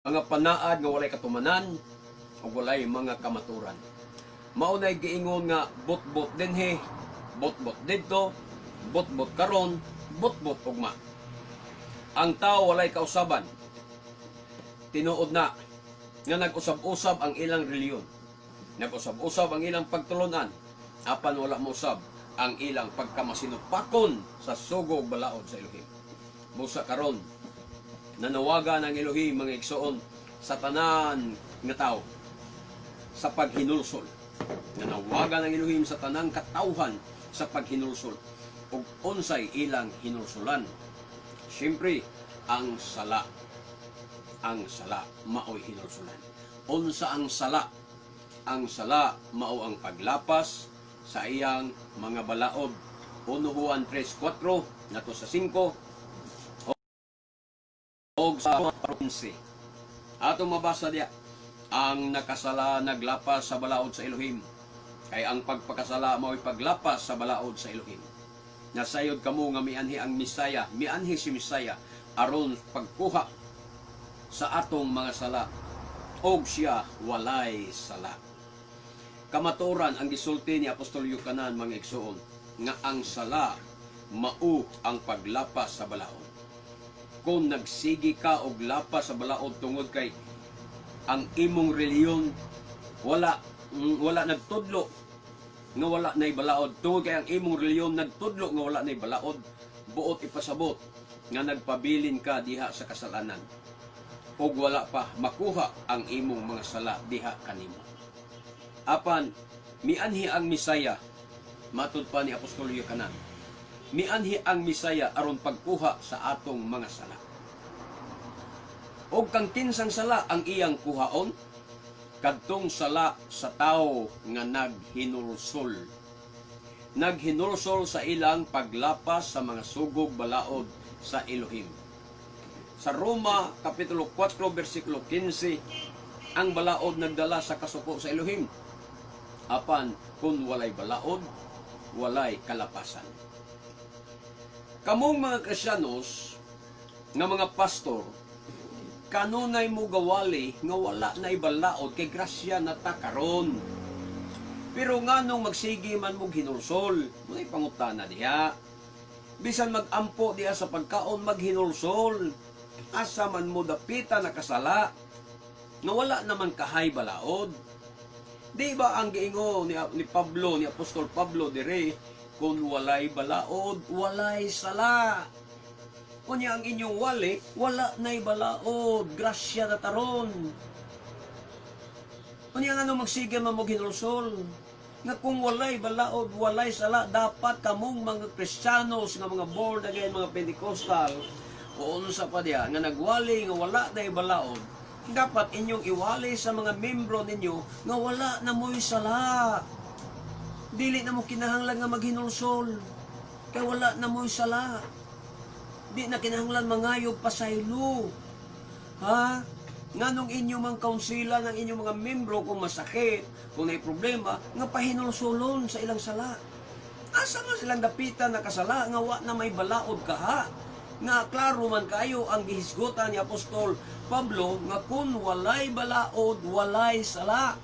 Mga panaad nga walay katumanan ug walay mga kamaturan. Mao nay giingon nga bot-bot dinhi, bot-bot didto, bot-bot karon, bot-bot ugma. Ang tao walay kausaban. Tinuod na nga nag-usab-usab ang ilang reliyon. Nag-usab-usab ang ilang pagtulunan, apan wala mousab ang ilang pagkamasinupakon sa sugo ug balaod sa Elohim. Busa karon, nanawagan ang Elohim, mga igsoon, sa tanan nga tao sa paghinulsol. Nanawagan ang Elohim sa tanang katawhan sa paghinulsol ug unsay ilang hinulsulan? Siyempre, ang sala. Ang sala maoy hinulsulan. Unsa ang sala? Ang sala mao ang paglapas sa iyang mga balaod. 1 Juan 3:4 ngadto sa 5 og sa 11. Atong mabasa diya, ang nakasala naglapas sa balaod sa Elohim. Kay ang pagpakasala mao'y paglapas sa balaod sa Elohim. Nasayod kamo nga mianhi ang Misaya, mianhi si Misaya aron pagkuha sa atong mga sala og siya walay sala. Kamatuoran ang gisulti ni Apostol Yukanan, mga igsoon, nga ang sala mao ang paglapas sa balaod. Kung nagsigi ka og lapas sa balaod tungod kay ang imong reliyon wala nagtudlo nga wala nay balaod, tungod kay ang imong reliyon nagtudlo nga wala nay balaod, buot ipasabot nga nagpabilin ka diha sa kasalanan ug wala pa makuha ang imong mga sala diha kanimo. Apan mianhi ang Misaya, matud pa ni Apostol Yohanan, mianhi ang Misaya aron pagkuha sa atong mga sala. Og kang kinsang sala ang iyang kuhaon? Kadtong sala sa tao nga naghinulsol. Naghinulsol sa ilang paglapas sa mga sugog balaod sa Elohim. Sa Roma Kapitulo 4 versikulo 15, ang balaod nagdala sa kasuko sa Elohim. Apan kung walay balaod, walay kalapasan. Kamong mga Kristiyanos nga mga pastor, kanunay mo gawali nga wala na ibalaod kay grasya na ta karon. Pero nganong magsige man mo hinulsol? Mga pangutana diha. Bisan magampo diha sa pagkaon, maghinulsol. Asa man mo dapita nakasala nga wala naman kahay balaod? Di ba ang giingon ni Pablo, ni Apostol Pablo dire, kung walay balaod, walay sala? Unya ang inyong wali, wala na'y balaod, grasya na taron. Unya nga magsige man mo hinulsol? Nga kung walay balaod, walay sala, dapat kamong mga Kristiyanos, nga mga born again, mga Pentecostal, o unsa pa diya, nga nagwali nga wala na'y balaod, dapat inyong iwali sa mga membro ninyo nga wala na mo'y sala. Dili na mo kinahanglan nga maghinulsol. Kay wala na mo'y sala. Di na kinahanglan mangayog pasaylo. Ha? Nganong inyong mga kaunsilan ang inyong mga membro kung masakit, kung may problema, nga pahinulsulon sa ilang sala? Asa man silang dapitan nakasala nga wa na may balaod kaha? Nga klaro man kayo ang gihisgutan ni Apostol Pablo nga kung walay balaod, walay sala.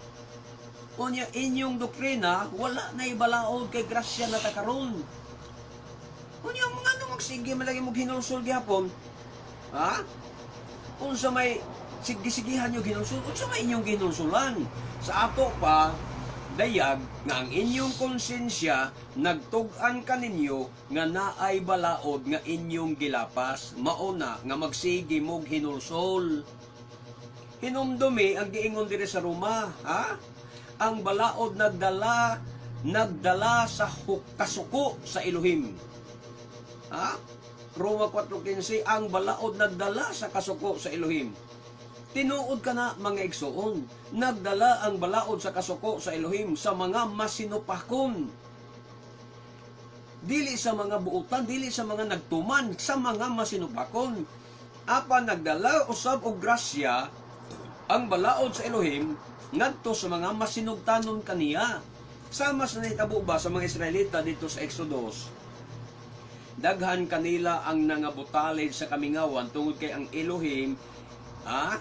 Unya inyong doktrina, wala na balaod kay grasya na ta karon. Unya mga ano magsige man lagi mo hinulsol gihapon? Ha? Unsa may sige-sigihan nyo ginulsul? Unsa may inyong ginulsulan? Sa ato pa, dayag nga ang inyong konsensya nagtug-an kaninyo nga naay balaod nga inyong gilapas, mauna nga magsige mog hinulsol. Hinumdumi ang giingon diri sa Roma, ha? Ang balaod nagdala nagdala sa kasuko sa Elohim. Ha? Roma 4:15, ang balaod nagdala sa kasuko sa Elohim. Tinuod ka na, mga igsoon, nagdala ang balaod sa kasuko sa Elohim sa mga masinupakon. Dili sa mga buutan, dili sa mga nagtuman, sa mga masinupakon. Apan nagdala usab og grasya ang balaod sa Elohim ngadto sa mga masinugtanon kaniya. Sama sa nahitabo ba sa mga Israelita dito sa Exodus, daghan kanila ang nangabutalid sa kamingawan tungod kay ang Elohim, ha?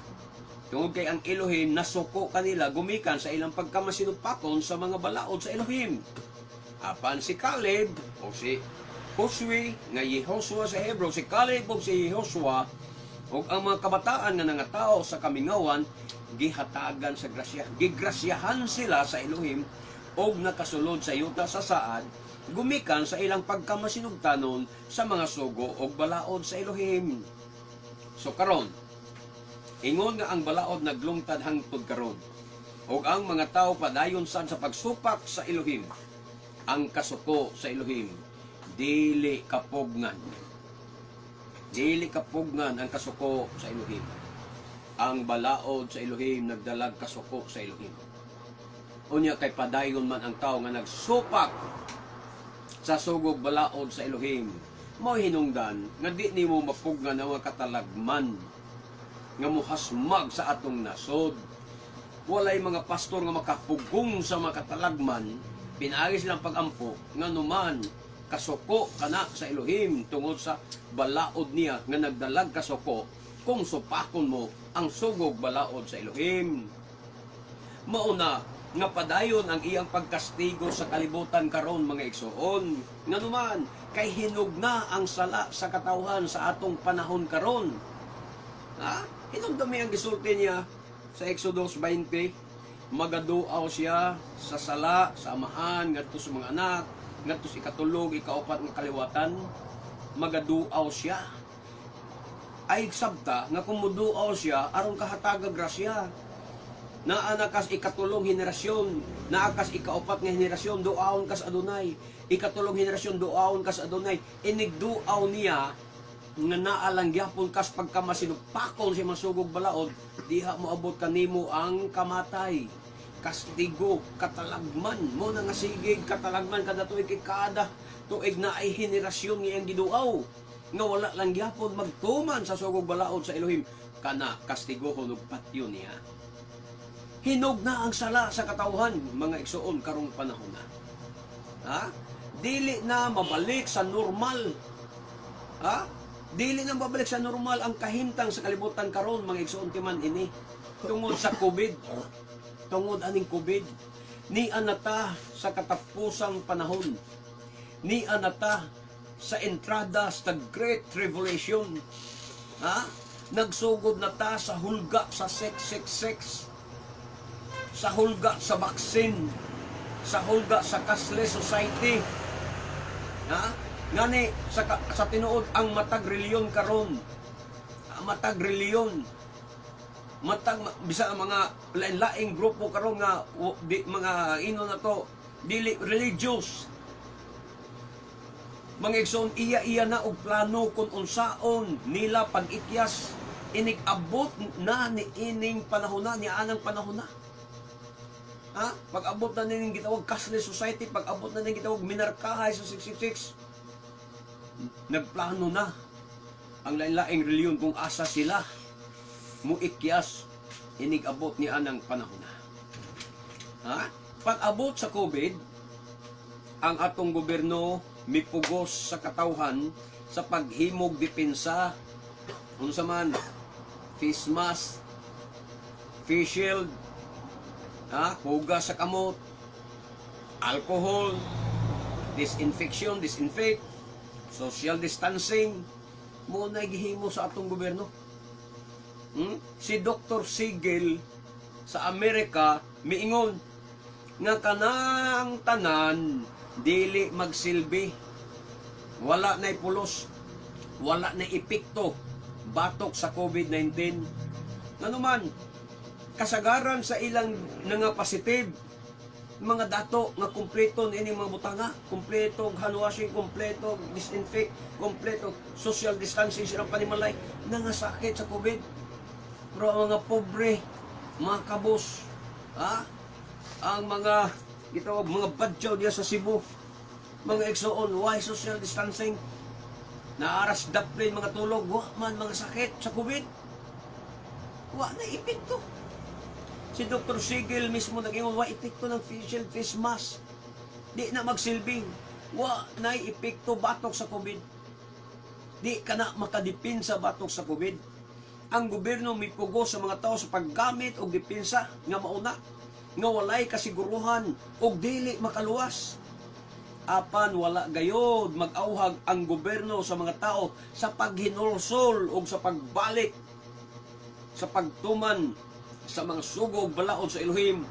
Tungod kay ang Elohim nasuko kanila gumikan sa ilang pagkamasinupakon sa mga balaod sa Elohim. Apan si Caleb o si Josue nga Yehoshua sa Hebreo, si Caleb o si Yehoshua ug ang mga kabataan nga nangatao sa kamingawan, gihatagan sa grasya. Gigrasyahan sila sa Elohim og nakasulod sa yuta sa saad gumikan sa ilang pagkamasinugtanon sa mga sugo og balaod sa Elohim. So karon, ingon nga ang balaod naglungtad hangtod karon ug ang mga tao padayon sad sa pagsupak sa Elohim. Ang kasuko sa Elohim dili kapugnan. Dili kapugnan ang kasuko sa Elohim. Ang balaod sa Elohim nagdalag kasuko sa Elohim. Unya kay padayon man ang tao nga nagsupak sa sugog balaod sa Elohim, mao hinungdan nga di nimo mapugnan ang mga katalagman nga muhasmag sa atong nasod. Walay mga pastor nga makapugong sa mga katalagman pinaagi silang pagampo, nganuman kasuko kana sa Elohim tungod sa balaod niya nga nagdalag kasuko kung supakon mo ang sugog balaod sa Elohim. Mauna nga padayon ang iyang pagkastigo sa kalibutan karon, mga igsoon, nganuman kay hinog na ang sala sa katawhan sa atong panahon karon. Ha, hinumdumi ang gisulti niya sa Exodus 20, magaduaw siya sa sala sa amahan ngadto sa mga anak ngadto sa ikatulog, ikaupat nga kaliwatan. Magaduaw siya. Ay sabta nga kung muduaw siya aron kahatagag grasya, naa na kas ikatulong henerasyon, naa kas ikaupat nga henerasyon, duawon kas Adonai. Ikatulong henerasyon, duawon kas Adonai. Inigduaw niya nga naa lang gyapon kas pagkamasinupakon sa masugog balaod, diha mo abot kanimo ang kamatay. Kastigo, katalagman, mo na nga sige katalagman kada tuig, kay kada tuig na ay henerasyon nga iyang giduaw nga wala lang gyapon magtuman sa sugog balaod sa Elohim, kana kastiguhon ug patyon niya. Hinog na ang sala sa katawhan, mga igsoon, karong panahon na. Ha? Dili na mabalik sa normal. Ha? Dili na mabalik sa normal ang kahimtang sa kalibutan karon, mga igsoon, timan ini. Tungod sa COVID. Tungod aning COVID. Ni anata sa katapusang panahon. Ni anata sa entrada sa Great Tribulation. Ha? Nagsugod na ta sa hulga sa 666, sa hulga sa vaccine, sa hulga sa cashless society. Ha? Ngani sa tinuod ang matag reliyon karon, ang matag reliyon, matag bisa ang mga lain-laing grupo karon nga di, mga ino na to dili religious. Mga igsoon, iya-iya na og plano kung unsaon nila pag-ikyas inig abot na ni ining panahon na, ni anang panahon na. Ha? Pag-abot na nining gitawag cashless society, pag-abot na nining gitawag minarkahay sa 666, nagplano na ang lain-laing reliyon kung asa sila muikyas inig abot ni anang panahon na. Ha? Pag-abot sa COVID, ang atong gobyerno mipugos sa katawhan sa paghimog depensa, unsa man, face mask, face shield, ha, hugas sa kamot, alcohol, disinfection, disinfect, social distancing, mo na gihimo sa atong gobyerno. Si Dr. Sigel sa Amerika miingon nga kanang tanan dili magsilbi. Wala na pulos, wala na epekto batok sa COVID-19. Nganuman, kasagaran sa ilang nga positive, mga dato nga kumpleto ni ining mga butanga, kumpleto og hand washing, kumpleto og disinfect, kumpleto social distancing silang panimalay, nangasakit sa COVID. Pero ang mga pobre, mga kabos, ha? Ang mga gitawag mga badyaw diya sa Cebu, mga igsoon, why social distancing? Naaras daplin mga tulog, wa man mga sakit sa COVID. Wa na epekto. Si Dr. Sigel mismo nag-ingon, wa epekto ng face shield, face mask. Di na magsilbing. Wa na epekto batok sa COVID. Di ka na makadipinsa batok sa COVID. Ang gobyerno mipugos sa mga tao sa paggamit og depensa nga mauna nga walay kasiguruhan og dili makaluwas. Apan wala gayod mag-auhag ang gobyerno sa mga tao sa paghinulsol og sa pagbalik sa pagtuman sa mga sugo ug balaod sa Elohim,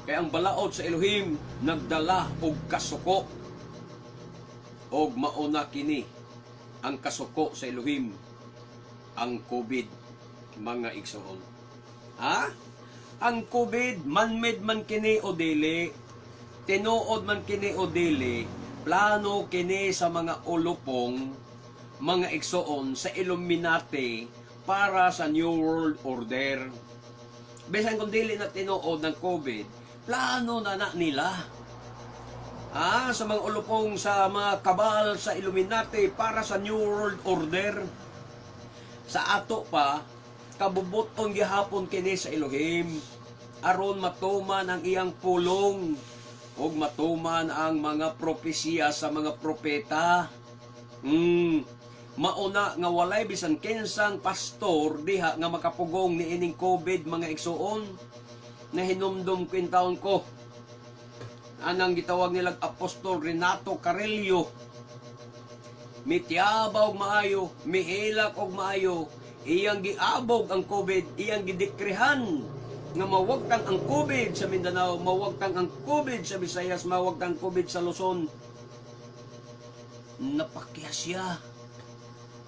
kay ang balaod sa Elohim nagdala og kasuko, og mauna kini ang kasuko sa Elohim, ang COVID, mga igsoon. Ha, ang COVID, man-made man kini o dili, tinuod man kini o dili, plano kini sa mga ulupong, mga igsoon, sa Illuminati para sa New World Order. Bisan kung dili na tinuod ng COVID, plano na na nila. Ah, sa mga ulupong, sa mga kabal sa Illuminati para sa New World Order. Sa ato pa, kabubuton gihapon kini sa Elohim aron matuman ang iyang pulong ug matuman ang mga propesiya sa mga propeta. Mauna nga walay bisan kinsang pastor diha nga makapugong ni ining COVID, mga igsuon. Nahinumdum ko taon ko anang gitawag nilang Apostol Renato Carillo. Mitiaba og maayo, mihilak og maayo, iyang giabog ang COVID, iyang gidekrehan nga mawagtang ang COVID sa Mindanao, mawagtang ang COVID sa Visayas, mawagtang COVID sa Luzon. Napakya siya.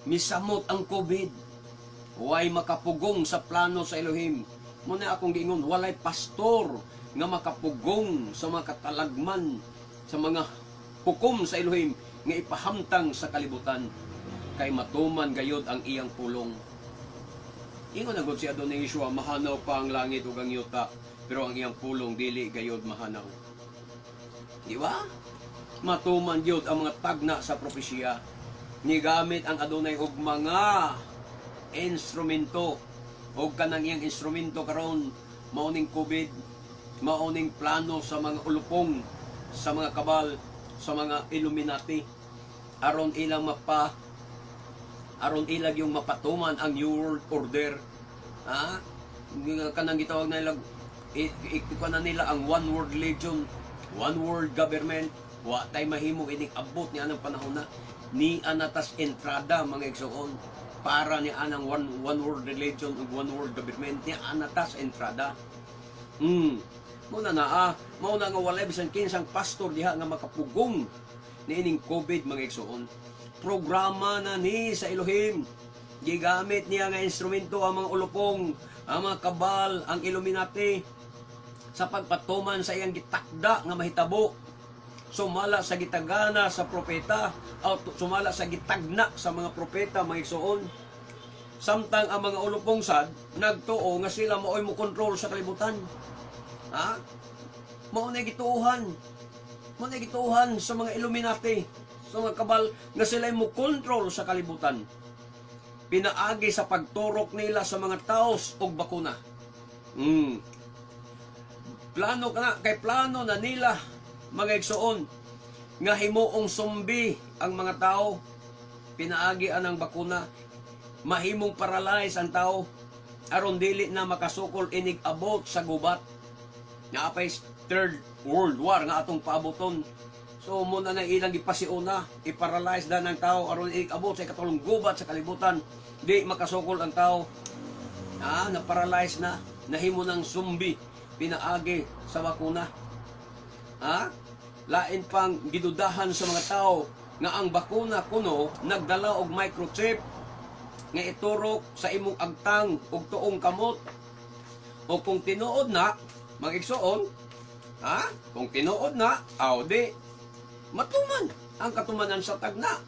Misamot ang COVID. Way makapugong sa plano sa Elohim. Muna akong giingon, walay pastor nga makapugong sa mga katalagman, sa mga hukom sa Elohim nga ipahamtang sa kalibutan, kay matuman gayod ang iyang pulong. Ingon na gud si Adonai Yeshua, mahanaw pa ang langit ug ang yuta, pero ang iyang pulong dili gayod mahanaw. Di ba? Matuman gyud ang mga tagna sa propesya. Nigamit ang Adonai og mga instrumento, og kanang iyang instrumento karon mao ning COVID, mao ning plano sa mga ulupong, sa mga kabal, sa mga Illuminati aron ilag yung mapatuman ang New World Order. Ha? Kanang gitawag na nila, na nila ang One World Religion, One World Government. Wa tay mahimo ining abot ni anang panahon na ni anatas entrada, mga igsoon, para ni anang one world religion ug one world government, ni anatas entrada. Muna na ah, mao na nga walay bisan kinsang pastor diha nga makapugong niining COVID, mga igsoon. Programa na ni sa Elohim. Gigamit niya nga instrumento ang mga ulupong, ang mga kabal, ang Illuminati sa pagpatuman sa iyang gitakda nga mahitabo sumala sa gitagana sa propeta o sumala sa gitagna sa mga propeta, mga igsoon. Samtang ang mga ulupong sad nagtuo nga sila maoy mo kontrol sa kalibutan. Ha, mao na gituohan, mao na gituohan sa mga Illuminati, sa mga kabal, nga sila mo kontrol sa kalibutan pinaagi sa pagturok nila sa mga taos og bakuna. Plano ka na kay plano na nila, mga igsoon, nga himuong zombie ang mga tao pinaagi anang bakuna, mahimong paralyze ang tao aron dili na makasukol inig abot sa gubat nga apay Third World War nga atong paaboton. So muna na ilang gipasiuna, iparalyze na ng tao aron inig abot sa ikatulong gubat sa kalibutan, di makasukol ang tao. Ah, na-paralyze na, nahimo ng zombie pinaagi sa bakuna. Ha? Lain pang gidudahan sa mga tao nga ang bakuna kuno nagdala og microchip nga iturok sa imong agtang ug tuong kamot. O kung tinuod na, mga igsoon, ha? Kung tinuod na, aw di matuman ang katumanan sa tagna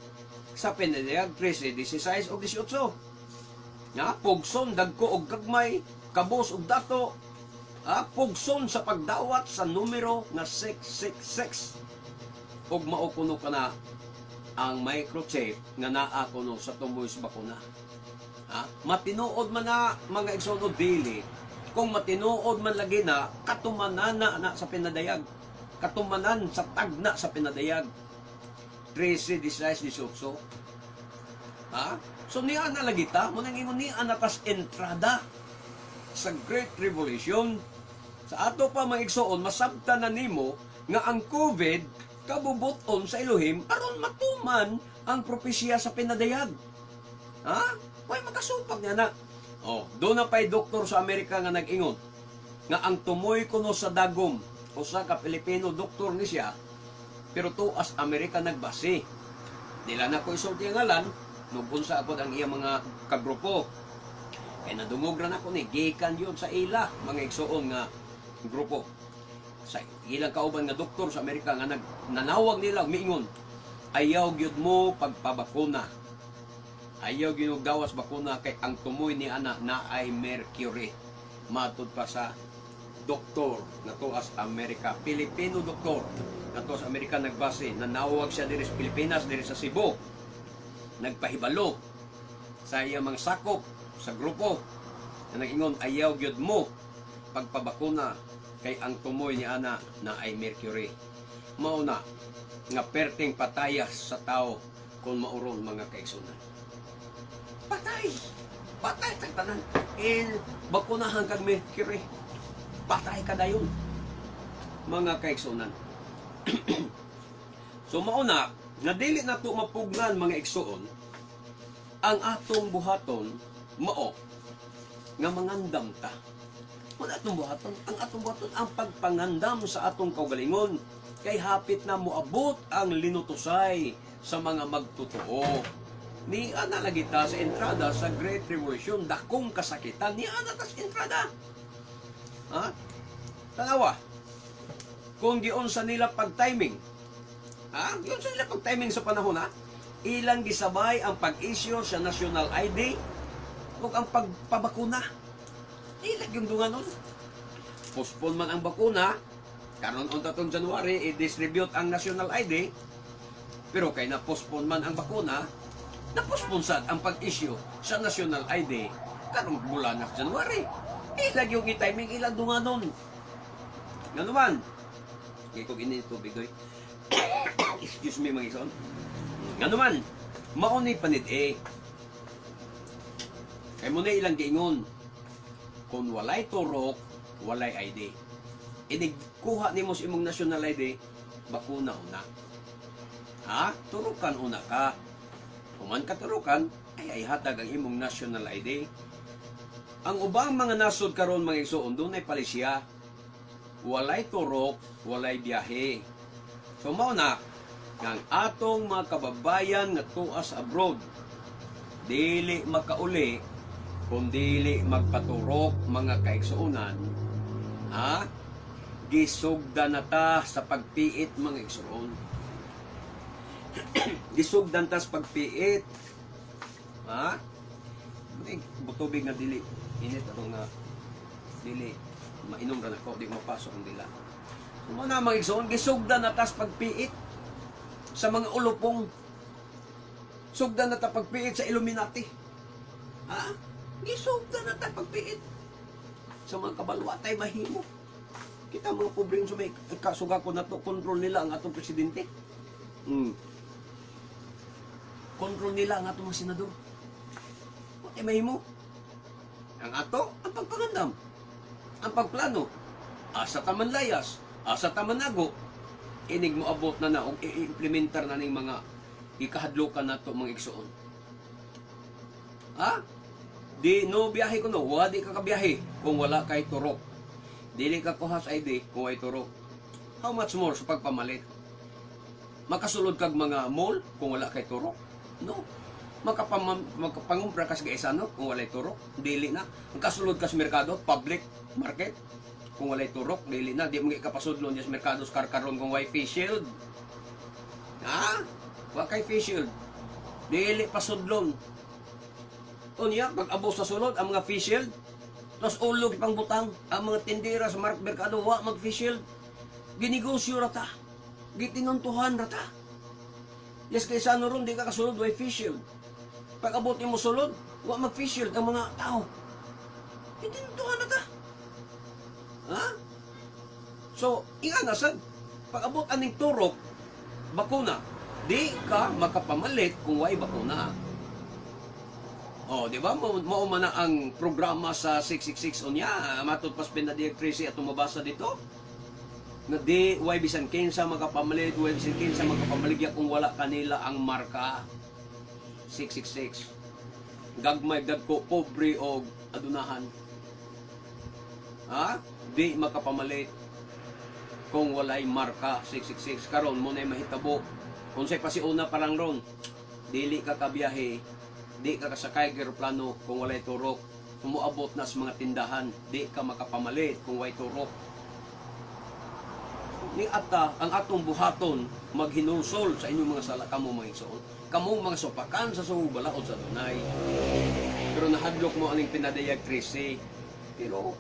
sa Pinadayag 13, 16 o 18. Nga, pugson, dagko og gagmay, kabos og dato, ah, pugson sa pagdawat sa numero nga 666. Ug mao kuno kana ang microchip nga naa kuno sa tumoy sa bakuna. Ha? Matinuod man na, mga igsoon, o dili, kung matinuod man lagi na, katumanan na, na sa pinadayag. Katumanan sa tagna sa pinadayag. 13, 16, 18. Ha? So niya na lagi ta, mo nang ingon niya na tas entrada sa Great Revolution. Sa ato pa, mga igsoon, masabtan na nimo nga ang COVID kabubuton sa Elohim aron matuman ang propesya sa pinadayag. Ha? Way makasupak niya na. Oh, doon na pa'y doktor sa Amerika nga nag-ingon nga ang tumoy kuno sa dagom, usa ka Pilipino doktor ni siya, pero tuas Amerika nagbase. Dila na ko isulti ang ngalan, nubunsa ako ang iyang mga kagrupo. Kay nadungog ra nako ni gikan yun sa ila mga igsoon nga grupo. Sa ilang kauban nga doktor sa Amerika nga nag nanawag nila, miingon, "Ayaw gyud mo pagpabakuna. Ayaw gyud og gawas bakuna kay ang tumoy ni ana na ay mercury." Matud pa sa doktor na tuas Amerika, Pilipino doktor na tuas Amerika nagbase, nanawag siya diri sa Pilipinas, diri sa Cebu. Nagpahibalo sa iyang mga sakop sa grupo na nag-ingon, "Ayaw gyud mo pagpabakuna kay ang tumoy ni ana na ay mercury." Mao na nga perting patayas sa tao kung mauron, mga kaigsunan. Patay! Patay tag tanan. In bakunahan kag mercury. Patay ka dayon, mga kaigsunan. So mao na nga dili na to mapugnan, mga igsuon, ang atong buhaton mao nga mangandam ta. Wala atong buhaton, ang atong buhaton ang pagpangandam sa atong kaugalingon kay hapit na moabot ang linutusay sa mga magtotoo. Ni ana lagi ta sa entrada sa Great Revolution, dakong kasakitan, ni ana ta sa entrada. Ha? Tanawa. Kung giunsa nila pag-timing. Ha? Giunsa nila pag-timing sa panahon, ha? Ilang gisabay ang pag-issue sa national ID ug ang pagpabakuna. Ilang yung dunga nun. Postpone man ang bakuna, karon unta tong January, i-distribute ang national ID, pero kay na-postpone man ang bakuna, na-postpone sad ang pag-issue sa national ID karong bulan ng January. Ilag yung i-timing, ilang dunga nun. Nga naman, kay kog ini tubig doy. Excuse me, mga ison. Nga naman, mao ni panid eh. Kay mo na ilang giingon, kung walay turok, walay ID. Inig kuha nimo sa imong national ID, bakuna una. Ha? Turukan una ka. Human ka turukan, ay hatag ang imong national ID. Ang ubang mga nasod karon, mga igsoon, dunay palisya. Walay turok, walay biyahe. So mao na nga ang atong mga kababayan nga tuas abroad dili makauli kung dili magpaturok, mga kaigsuonan, ha? Gisugdan na ta sa pagpiit, mga igsuon. Gisugdan ta sa pagpiit, ha? Ay, tubig nga dili init ako nga dili mainom ra nako, di mapasok ang dila. So, mao na, mga igsoon, gisugdan na ta sa pagpiit sa mga ulupong. Sugdan na ta pagpiit sa Illuminati. Ha? Gisugdan na ta pagpiit sa mga kabalwatay mahimo. Kita mga pobreng sumay kasuga ko na to, control nila ang atong presidente. Control nila ang atong mga senador. Wa mahimo. Ang ato, ang pagpangandam. Ang pagplano. Asa ta man layas, asa ta manago. Inig mo abot na na og i-implementar na ning mga ikahadlokan nato, mga igsuon. Ha? Di no biyahe ko no, wa di ka kabiyahe kung wala kay turok. Dili ka kuha sa ID kung way turok. How much more sa pagpamalit? Makasulod kag mga mall kung wala kay turok? No. Makapangumpra ka sa Gaisano kung walay turok? Dili na. Ang kasulod ka sa merkado, public market, kung walay turok, dili na. Di mo kapasudlon sa merkado sa karkaron kung way face shield. Ha? Wa kay face shield. Dili pasudlon. Unya, pag abot sa sulod, ang mga face shield, tapos ulog pang butang, ang mga tindera sa merkado, wa mag face shield. Ginegosyo ra ta. Gitinuntuhan ra ta. Yes, kay sa ano ron, di ka kasulod, way face shield. Pag abot nimo sulod, wa mag face shield ang mga tao. Gitinuntuhan na ta. Ha? So, inga na sad, pag abot aning turok, bakuna, di ka makapamalit kung way bakuna. Oh, di ba? Mao man na ang programa sa 666 unya. Matod pas Pinadayag 13 atong mabasa dito. Nga di, way bisan kinsa makapamalit, way bisan kinsa makapamaligya kung wala kanila ang marka. 666. Gagmay, dagko, pobre o adunahan. Ha? Di makapamalit kung walay marka 666. Karon mo na mahitabo. Kung say pasiuna pa lang ron, dili ka kabiyahe, di ka kasakay og eroplano kung walay turok. Sumuabot na sa mga tindahan, di ka makapamalit kung walay turok. Ni ata ang atong buhaton, maghinulsol sa inyong mga sala kamo, mga igsoon. Kamo mga supakan sa suhog balaod sa Adonai. Pero nahadlok mo aning Pinadayag 13. Pero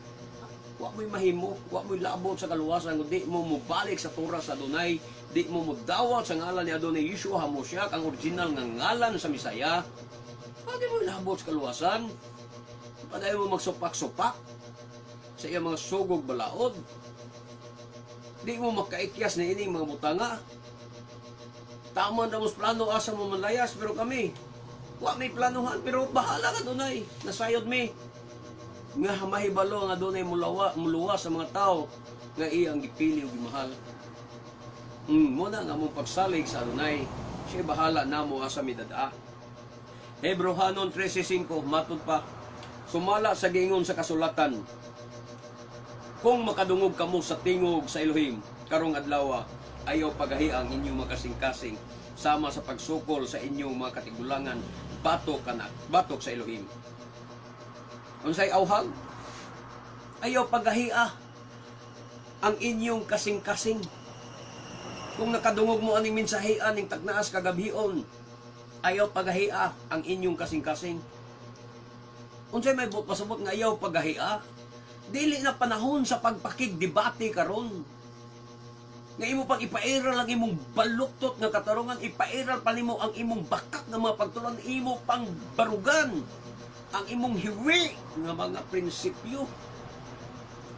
wa mo'y mahimo, wa mo'y labot sa kaluwasan kung di mo mobalik sa Torah sa Adonai, di mo modawat sa ngalan ni Adonai Yeshua HaMoshiach, ang original nga ngalan sa Misaya. Pwede mo labot sa kaluwasan. Padayon mo magsupak-supak sa iyang mga sugog balaod. Di mo makaikyas na ining mga butanga. Tama na mo sa plano asa mo manlayas, pero kami, wa may planuhan, pero bahala ka, Adonai. Nasayod mi nga mahibalo nga adunay mulawa muluwa sa mga tao nga iyang gipili ug gimahal. Mo na nga mong pagsalig sa Adonai, siya bahala namo asa midadaa. Hebrohanon 13:5, matud pa, sumala sa giingon sa kasulatan, "Kung makadungog kamo sa tingog sa Elohim karong adlaw, ayaw pagahi ang inyong mga kasing-kasing sama sa pagsukol sa inyong mga katigulangan batok kanak batok sa Elohim." Unsay awhag? Ayaw pagahia ang inyong kasing-kasing. Kung nakadungog mo aning mensahe aning tagnaas kagabhion, ayaw pagahia ang inyong kasing-kasing. Unsay may buot pasabot nga ayaw pagahia? Dili na panahon sa pagpakigdebate karon. Nga imo pang ipairal ang imong baluktot nga katarungan, ipairal pa nimo ang imong bakak nga mga pagtulunan, imo pang barugan ang imong hiwi nga mga prinsipyo.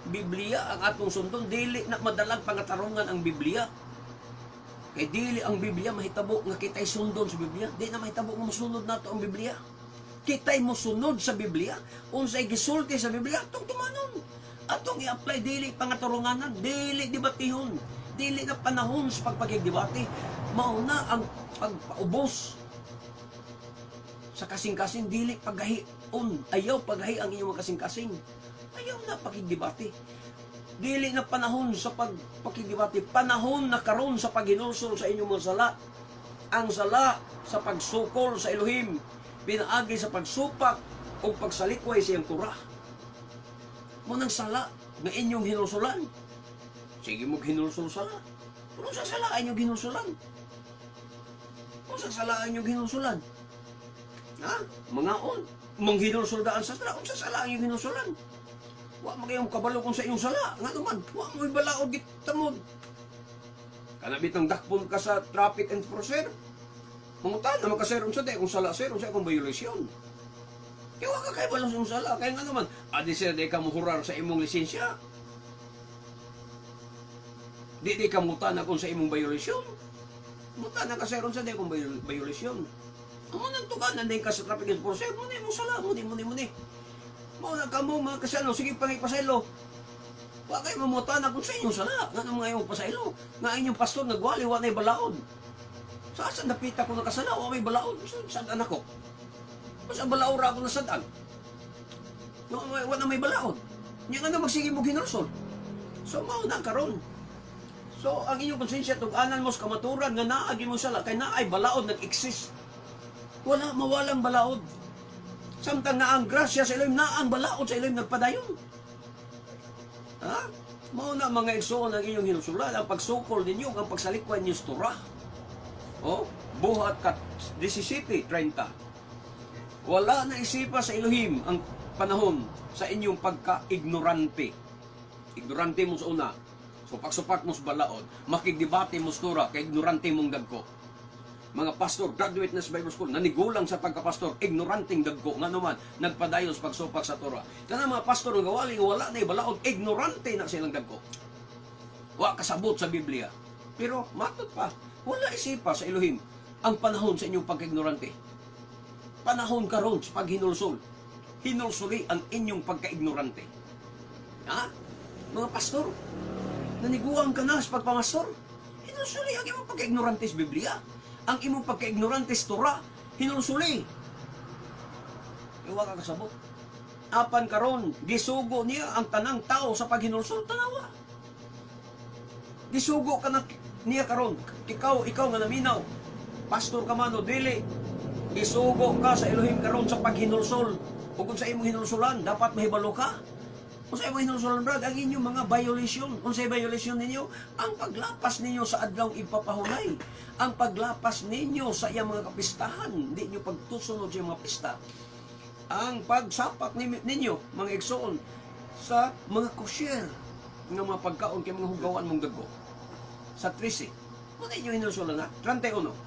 Biblia ang atong sundon, dili na madalag pangatarungan ang Biblia. Kay dili ang Biblia mahitabo nga kita'y sundon sa Biblia. Di na mahitabo nga mosunod nato ang Biblia. Kita'y mosunod sa Biblia. Unsay gisulti sa Biblia, atong tumanon. Atong i-apply, dili pangatarunganan, dili debatihon. Dili na panahon sa pagpakigdebate. Mao na ang pagpaubos sa kasing-kasing, dili pagahion. Ayaw pagahi ang inyong mga kasing-kasing. Ayaw na pakigdebate. Dili na panahon sa pagpakigdebate. Panahon na karon sa paghinulsol sa inyong mga sala. Ang sala sa pagsukol sa Elohim, pinaagi sa pagsupak o pagsalikway sa iyang Torah. Mo nang sala nga inyong hinulsulan. Sige mo hinulsul sala. Pero sa sala inyong hinulsulan? Kung sa sala inyong hinulsulan? Ha? Mga on. Manghinulsul daan sa sala. Unsa sala ang inyong hinulsulan? Wa man kayong kabalo kung sa inyong sala. Nga naman, wa mo'y balaod gitamod. Kana bitang dakpon ka sa traffic enforcer. Mangutan naman ka, "Sir, unsa di akong sala, sir? Unsa akong violation?" Kaya wa ka kay balo sa imong sala. Kaya nga naman, adi sir, di ka muhurar sa imong lisensya. Di ka mutan kung sa imong violation. Mutan ka, "Sir, unsa di akong violation?" Amo nang tuganan din ka sa traffic enforcer, mo na imong sala, mo di mo ni mo ni. Mao na kamo mga kasano, sige pangipasaylo. Wa kay mamutan kung sa inyong sala. Nga mga imong pasaylo. Nga inyong pastor nagwali, wa na'y balaod. Sa asa napita ko nakasala, wa may balaod. Sa anak ko. Sa balaod ra ako nasadan. No, wa na may balaod. Nya nga na magsige mo ginulsol. So mao na karon. So ang inyong konsensya, tug-anan mo sa kamaturan nga naagi mo sala kay naay balaod nag-exist. Wala mawalang balaod. Samtang na ang grasya sa Elohim, na ang balaod sa Elohim nagpadayon. Ha? Mao na, mga igsoon, ang inyong hinulsulan, ang pagsukol ninyo, ang pagsalikway ninyo sa Torah. Oh, Buhat kat 17:30. Wala na isipa sa Elohim ang panahon sa inyong pagka-ignorante. Ignorante mo sa una. Supak-supak mo sa balaod. Makigdebate mo sa Torah, kay ignorante mong dagko. Mga pastor, graduate na sa Bible School, nanigulang sa pagkapastor, ignoranteng dagko. Nga naman, nagpadayon sa pagsupak sa Torah. Kana mga pastor nga wali, wala na balaod, ignorante na silang dagko. Wa kasabot sa Biblia. Pero matod pa, wala isipa sa Elohim ang panahon sa inyong pagka-ignorante. Panahon karon sa paghinulsol. Hinulsuli ang inyong pagkaignorante. Ha? Mga pastor, naniguang ka na sa pagpamastor. Hinulsuli ang imong pagkaignorante sa Biblia. Ang imong pagkaignorante sa Torah. Hinulsuli. Iwa ka kasabot. Apan karon, gisugo niya ang tanang tao sa paghinulsol. Tanawa. Gisugo ka na niya karon. Ikaw nga naminaw. Pastor ka man o dili. Gisugo ka sa Elohim karon sa paghinulsol. Ug kung sa imong hinulsulan, dapat mahibalo ka. Kung sa imong hinulsulan, brad, ang inyong mga violation. Kung sa violation ninyo, ang paglapas ninyo sa adlaw ipapahulay. Ang paglapas ninyo sa iyang mga kapistahan. Hindi nyo pagtusunod sa iyang mga pista. Ang pagsapak ninyo, mga igsoon, sa mga kosher nga mga pagkaon kay mga hugawan mong dago. Sa 13. Muna inyo hinulsulan na. 31.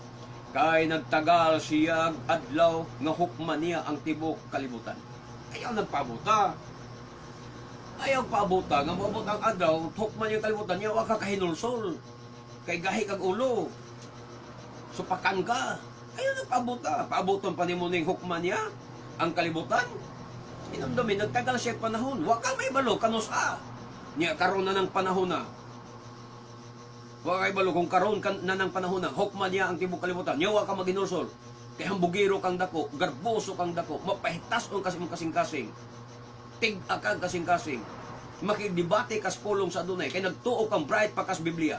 Kay nagtagal siya adlaw nga hukman niya ang tibok kalibutan. Ayaw nagpabuta. Ayaw pabuta nga moabot ang adlaw hukman niya ang kalibutan niya, wa ka kahinulsol. Kay gahi kag ulo. Supakan ka. Ayaw nagpabuta. Paabuton pa nimo ning hukman niya ang kalibutan. Hinumdumi, nagtagal siya panahon. Wa ka may balo kanus a. Niya karon na ng panahon na. Wa kay balo kung karon kan na ng panahon na hukman niya ang tibok kalibutan. Niya wa ka maginulsol. Kay hambugiro kang dako, garboso kang dako, mapahitas-on kas imong kasing-kasing. Tig-a kang kasing-kasing. Makigdebate kas pulong sa Adunay kay nagtuo kang bright pa kas Biblia.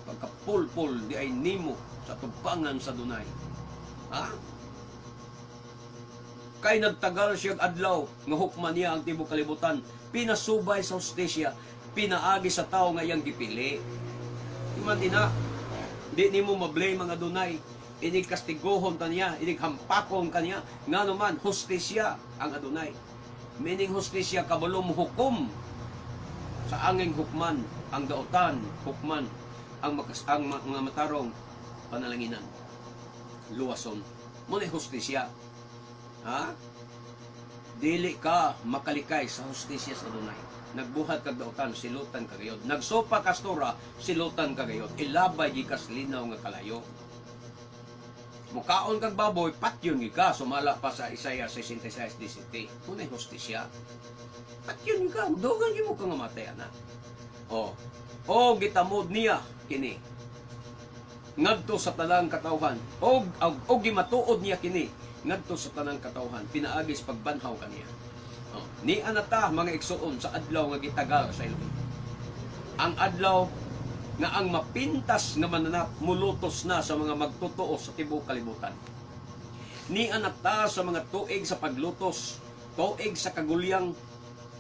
Pagkapulpol di ay nimo sa tubangan sa Adunay. Ha? Kay nagtagal siya adlaw nga hukman niya ang tibok kalibutan, pinasubay sa hustisya, pinaagi sa tao nga iyang gipili. Iman din na, di nimo ma-blame ang Adunay. Inig kastiguhon ta niya, inig hampakon kaniya, ngano man hustisya ang Adunay. Meaning hustisya, kabalo mo hukom sa anging hukman ang daotan, hukman ang makas ang mga matarong panalanginan. Luwason. Mo na hustisya. Ha? Dili ka makalikay sa hustisya sa Adunay. Nagbuhat kag daotan, silutan ka gayod. Nagsopa kas Torah, silutan ka gayod. Ilabay gikas linaw nga kalayo. Mukaon kag baboy, patyon gyud ka. Sumala pa sa Isaiah 66:17. Unay hustisya. Patyon gyud ka. Dugan gyud mo ka nga matay ana. Oh. O gitamod niya kini ngadto sa tanang katawhan. Og gimatuod niya kini ngadto sa tanang katawhan pinaagi sa pagbanhaw kaniya. Oh, ni anata mga igsuon sa adlaw nga gitagal sa Elohim. Ang adlaw nga ang mapintas nga mananap mulutos na sa mga magtotoo sa tibuok kalibutan. Ni anata sa mga tuig sa paglutos, tuig sa kagulyang.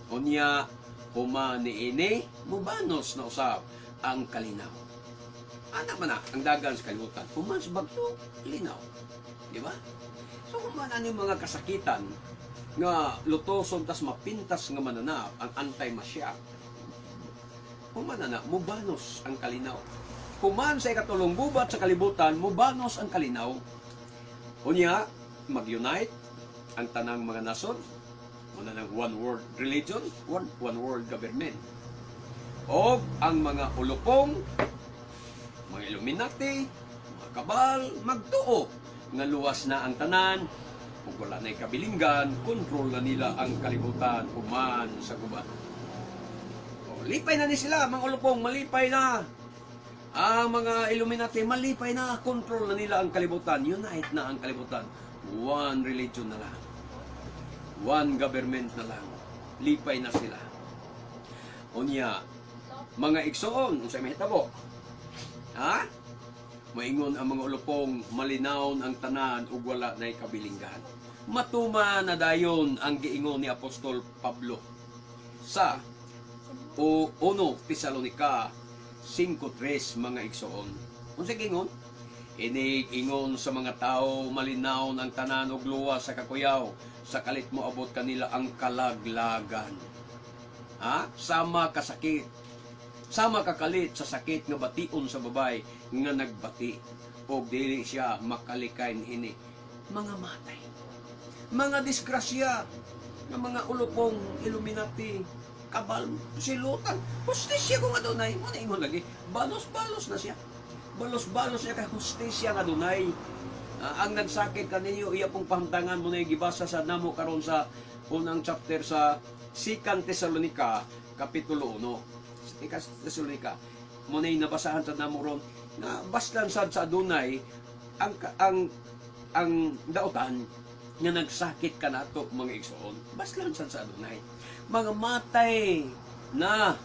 Unya human niini, mubanos na usab ang kalinaw. Ana man na ang dagan sa kalibutan. Human sa bagyo, linaw. Di ba? So human ani mga kasakitan nga lutoson tas mapintas nga mananap ang anti-masyak. Human na mubanos ang kalinaw. Human sa ikatulong gubat sa kalibutan, mubanos ang kalinaw. Unya, mag-unite ang tanang mga nasod. Muna ng one world religion, one world government. O ang mga ulupong, mga Illuminati, mga kabal, magtuo nga luwas na ang tanan, ug wala na'y kabilinggan, kontrol na nila ang kalibutan human sa gubat. O, lipay na ni sila, mga ulupong, malipay na. Ang mga Illuminati, malipay na, kontrol na nila ang kalibutan, unite na ang kalibutan. One religion na lang. One government na lang. Lipay na sila. Unya, mga igsoon, unsay mahitabo? Ha? Maingon ang mga ulupong, malinawon ang tanan ug wala na'y kabilinggan. Matuma na dayon ang giingon ni Apostol Pablo sa o 1 Tesalonica 5:3, mga igsoon. Unsa giingon? Inig ingon sa mga tao, malinawon ang tanan ug luwas sa kakuyaw, sa kalit mo abot kanila ang kalaglagan. Ha? Sama kasakit. Sama kakalit sa sakit nga bation sa babay nga nagbati og dili siya makalikay niini. Mga matay. Mga disgrasya nga mga ulupong, Illuminati, kabal, silutan. Hustisya kung adunay. Mo na ingon lagi. Balos-balos na siya. Balos-balos siya kay hustisya nga adunay. Ang nagsakit kaninyo, iya pong pahamtangan mo na gibasa sa namo karon sa unang chapter sa Second Thessalonica, Kapitulo 1. Second Thessalonica. Mo na nabasahan sa namo ron na baslan sad sa adunay ang dautan nga nagsakit kanato, mga igsoon. Baslan sad sa adunay. Mga matay na,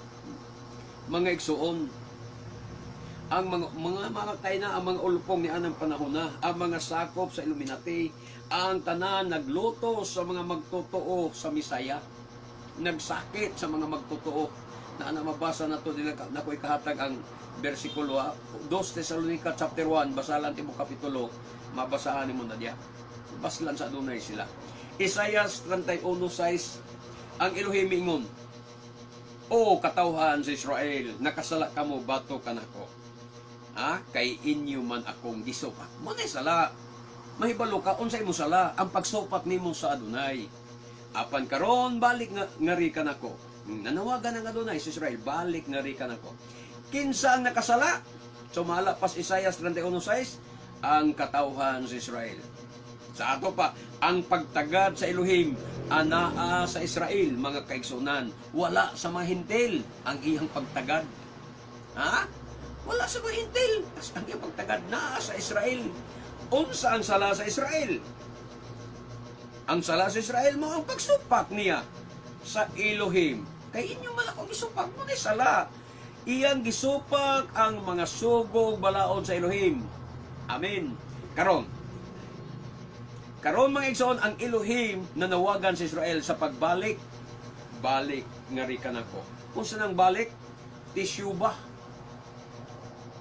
mga igsoon, ang mga mamatay na ang mga ulupong ni anang panahon na, ang mga sakop sa Illuminati, ang tanan nagluto sa mga magtotoo sa Misaya, nagsakit sa mga magtotoo na ana. Mabasa na to nila na ko ikahatag ang bersikulo, ha. 2 Thessalonica chapter 1, basalan timo kapitulo, mabasahan nimo na diya. Baslan sa adunay sila. Isaiah 31:6, ang Elohim ingon, "O katawhan sa Israel, nakasala kamo batok kanako. Ha? Kay inyo man akong gisupak." Mo na sala. Mahibalo ka unsa imo sala, ang pagsupak nimo sa Adunay. "Apan karon balik nga ngari kanako." Nanawagan ang Adunay sa Israel, "Balik ngari kanako." Kinsa ang nakasala? Sumala pas Isaiah 31:6, ang katawhan sa Israel. Sa ato pa, ang pagtagad sa Elohim anaa sa Israel, mga kaigsunan. Wala sa mga Hentil ang iyang pagtagad. Ha? Wala sa mga Hentil. Ang iyang pagtagad naa sa Israel. Unsa ang sala sa Israel? Ang sala sa Israel mo ang pagsupak niya sa Elohim. "Kay inyo man akong gisupak," mo ni sala. Iyang gisupak ang mga sugog balaod sa Elohim. Amen. Karon, mga igsoon, ang Elohim nanawagan sa Israel sa pagbalik, "Balik ngari kanako." Kung nang balik, teshuba.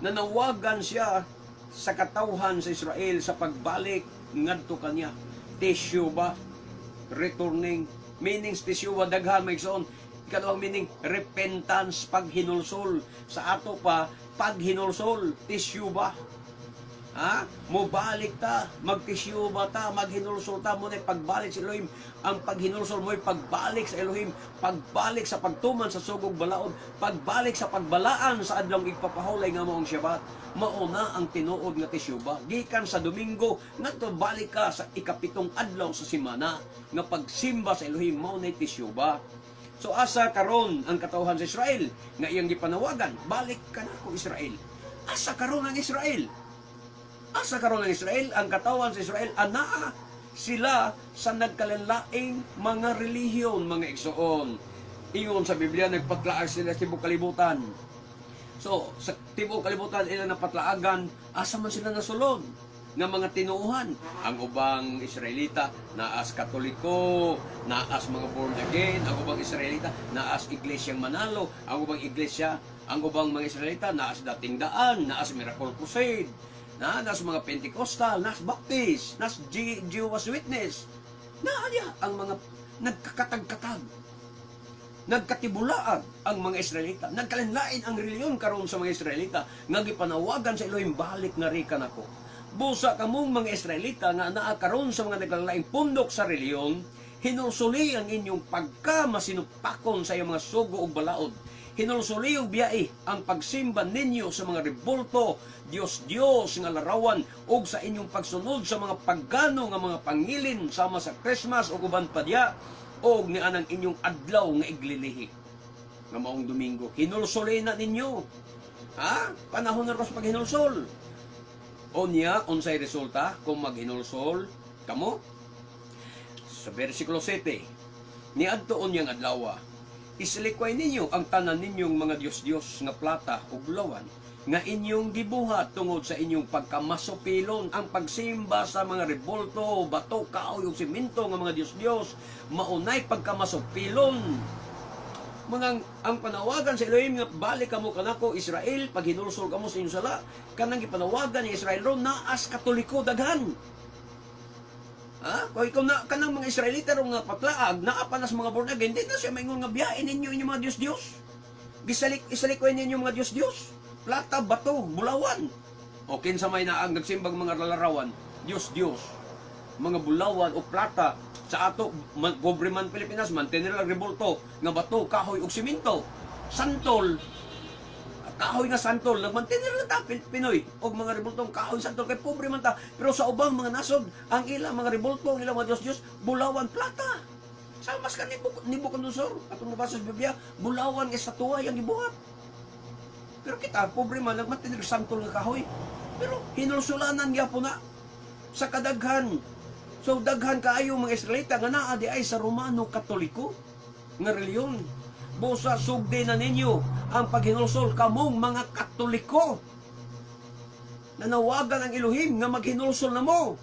Nanawagan siya sa katawhan sa Israel sa pagbalik ngadto kanya. Teshuba, returning. Meanings teshuba daghan, mga igsoon. Ikaduhang meaning, repentance, paghinulsol. Sa ato pa, paghinulsol, teshuba. Ha? Mobalik ta, magteshuba ta, maghinulsol ta, mo na pagbalik sa Elohim. Ang paghinulsol mo'y pagbalik sa Elohim, pagbalik sa pagtuman sa sugog balaod, pagbalik sa pagbalaan sa adlong igpapahulay nga maong Shabbat. Mauna ang tinuod nga teshuba. Gikan sa Domingo, ngadto balik ka sa ikapitong adlaw sa simana nga pagsimba sa Elohim, mao na teshuba. So asa karon ang katawhan sa Israel nga iyang gipanawagan, "Balik kanako, Israel"? Asa karon ang Israel? Asa karon ang Israel? Ang katawan sa Israel, anaa sila sa nagkalanlaing mga relihiyon, mga igsoon. Ingon sa Biblia, nagpatlaag sila sa tibuok kalibutan. So, sa tibuok kalibutan ilang napatlaagan, asa man sila nasulod nga mga tinuuhan? Ang ubang Israelita naas Katoliko, naas mga born again, ang ubang Israelita naas Iglesyang Manalo, ang ubang iglesia, ang ubang mga Israelita naas Dating Daan, naas Miracle Crusade, na naas mga Pentecostal, naas Baptist, naas Jehovah's Witness. Naa diya ang mga nagkakatag-katag, nagkatibulaag ang mga Israelita. Nagkalanlain ang reliyon karon sa mga Israelita nga gipanawagan sa Elohim, "Balik ngari kanako." Busa kamong mga Israelita nga naa karon sa mga naglalalaing pundok sa reliyon, hinulsuli ang inyong pagka masinupakon sa iyong mga sugo ug balaod. Hinulsuli og biyae ang pagsimba ninyo sa mga rebulto, Diyos-Diyos nga larawan ug sa inyong pagsunod sa mga pagano nga mga pangilin sama sa Christmas ug uban pa diya og ni anang inyong adlaw nga iglilihi nga maong Domingo. Hinulsuli na ninyo. Ha? Panahon na sa paghinulsol. Unya, unsay resulta kung maghinulsol kamo? Sa versikulo 7, "Niadto unyang adlaw, isalikway ninyo ang tanan ninyong mga Diyos-Diyos nga plata ug bulawan nga inyong gibuhat tungod sa inyong pagkamasupilon." Ang pagsimba sa mga rebulto, bato, kahoy ug simento nga mga Diyos-Diyos, maunay pagkamasupilon. Mga ang panawagan sa Elohim nga "Balik kamo kanako, Israel, paghinulsol kamo sa inyong sala," kanang gipanawagan ni Israel ron naas Katoliko daghan. Ha? Kung ikaw na kanang mga Israelita ron nga patlaag, naa pa na sa mga born again, di na siya maingon nga biyain ninyo inyong mga Diyos-Diyos. Gisalik isalikoy ninyo mga Diyos-Diyos. Plata, bato, bulawan. O kinsa may naang nagsimbag mga larawan, Diyos-Diyos. Mga bulawan o plata sa ato man, pobre man Pilipinas, mantener lang rebulto nga bato, kahoy ug simento. Santol. Kahoy nga santol, nagmantener lang ta Pinoy og mga rebultong kahoy santol kay pobre man ta. Pero sa ubang mga nasod, ang ilang mga rebulto, ang ilang mga Diyos-Diyos, bulawan, plata. Sa mas ka ni Nabucodonosor, atong mabasa sa Biblia, bulawan nga estatwa ang gibuhat. Pero kita, pobre man, nagmantener santol nga kahoy. Pero hinulsulanan gyapon na sa kadaghan. So daghan kaayo mga Israelita nga naa di ay sa Romano Katoliko nga reliyon. Busa sugdi na ninyo ang paghinulsol kamong mga Katoliko. Nanawagan ang Elohim nga maghinulsol na mo.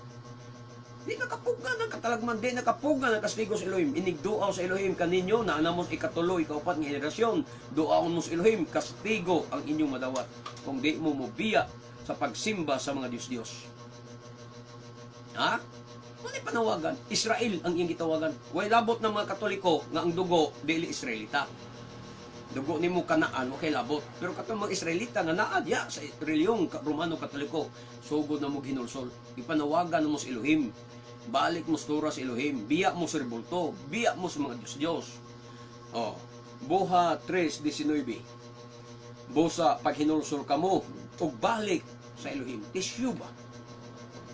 Di nakapugan ang katalagman, di nakapugan ang kastigo sa Elohim. Inigduaw sa Elohim kaninyo, na mo ikatulo, ikaupat nga henerasyon. Duaon mo sa Elohim, kastigo ang inyong madawat. Kung di mo mobiya sa pagsimba sa mga Diyos-Diyos. Ha? Wala panawagan. Israel ang iyang gitawagan. Way labot ng mga Katoliko nga ang dugo dili Israelita. Dugo nimo Kanaan, okay labot. Pero katong mga Israelita nga naa diya sa reliyong Romano Katoliko, sugod na mo hinulsol. Ipanawagan mo sa Elohim. Balik mo sa Torah sa Elohim. Biya mo sa rebulto. Biya mo sa mga Diyos-Diyos. Oh, Buha 3:19. Busa paghinulsol kamo ug balik sa Elohim. Teshuba.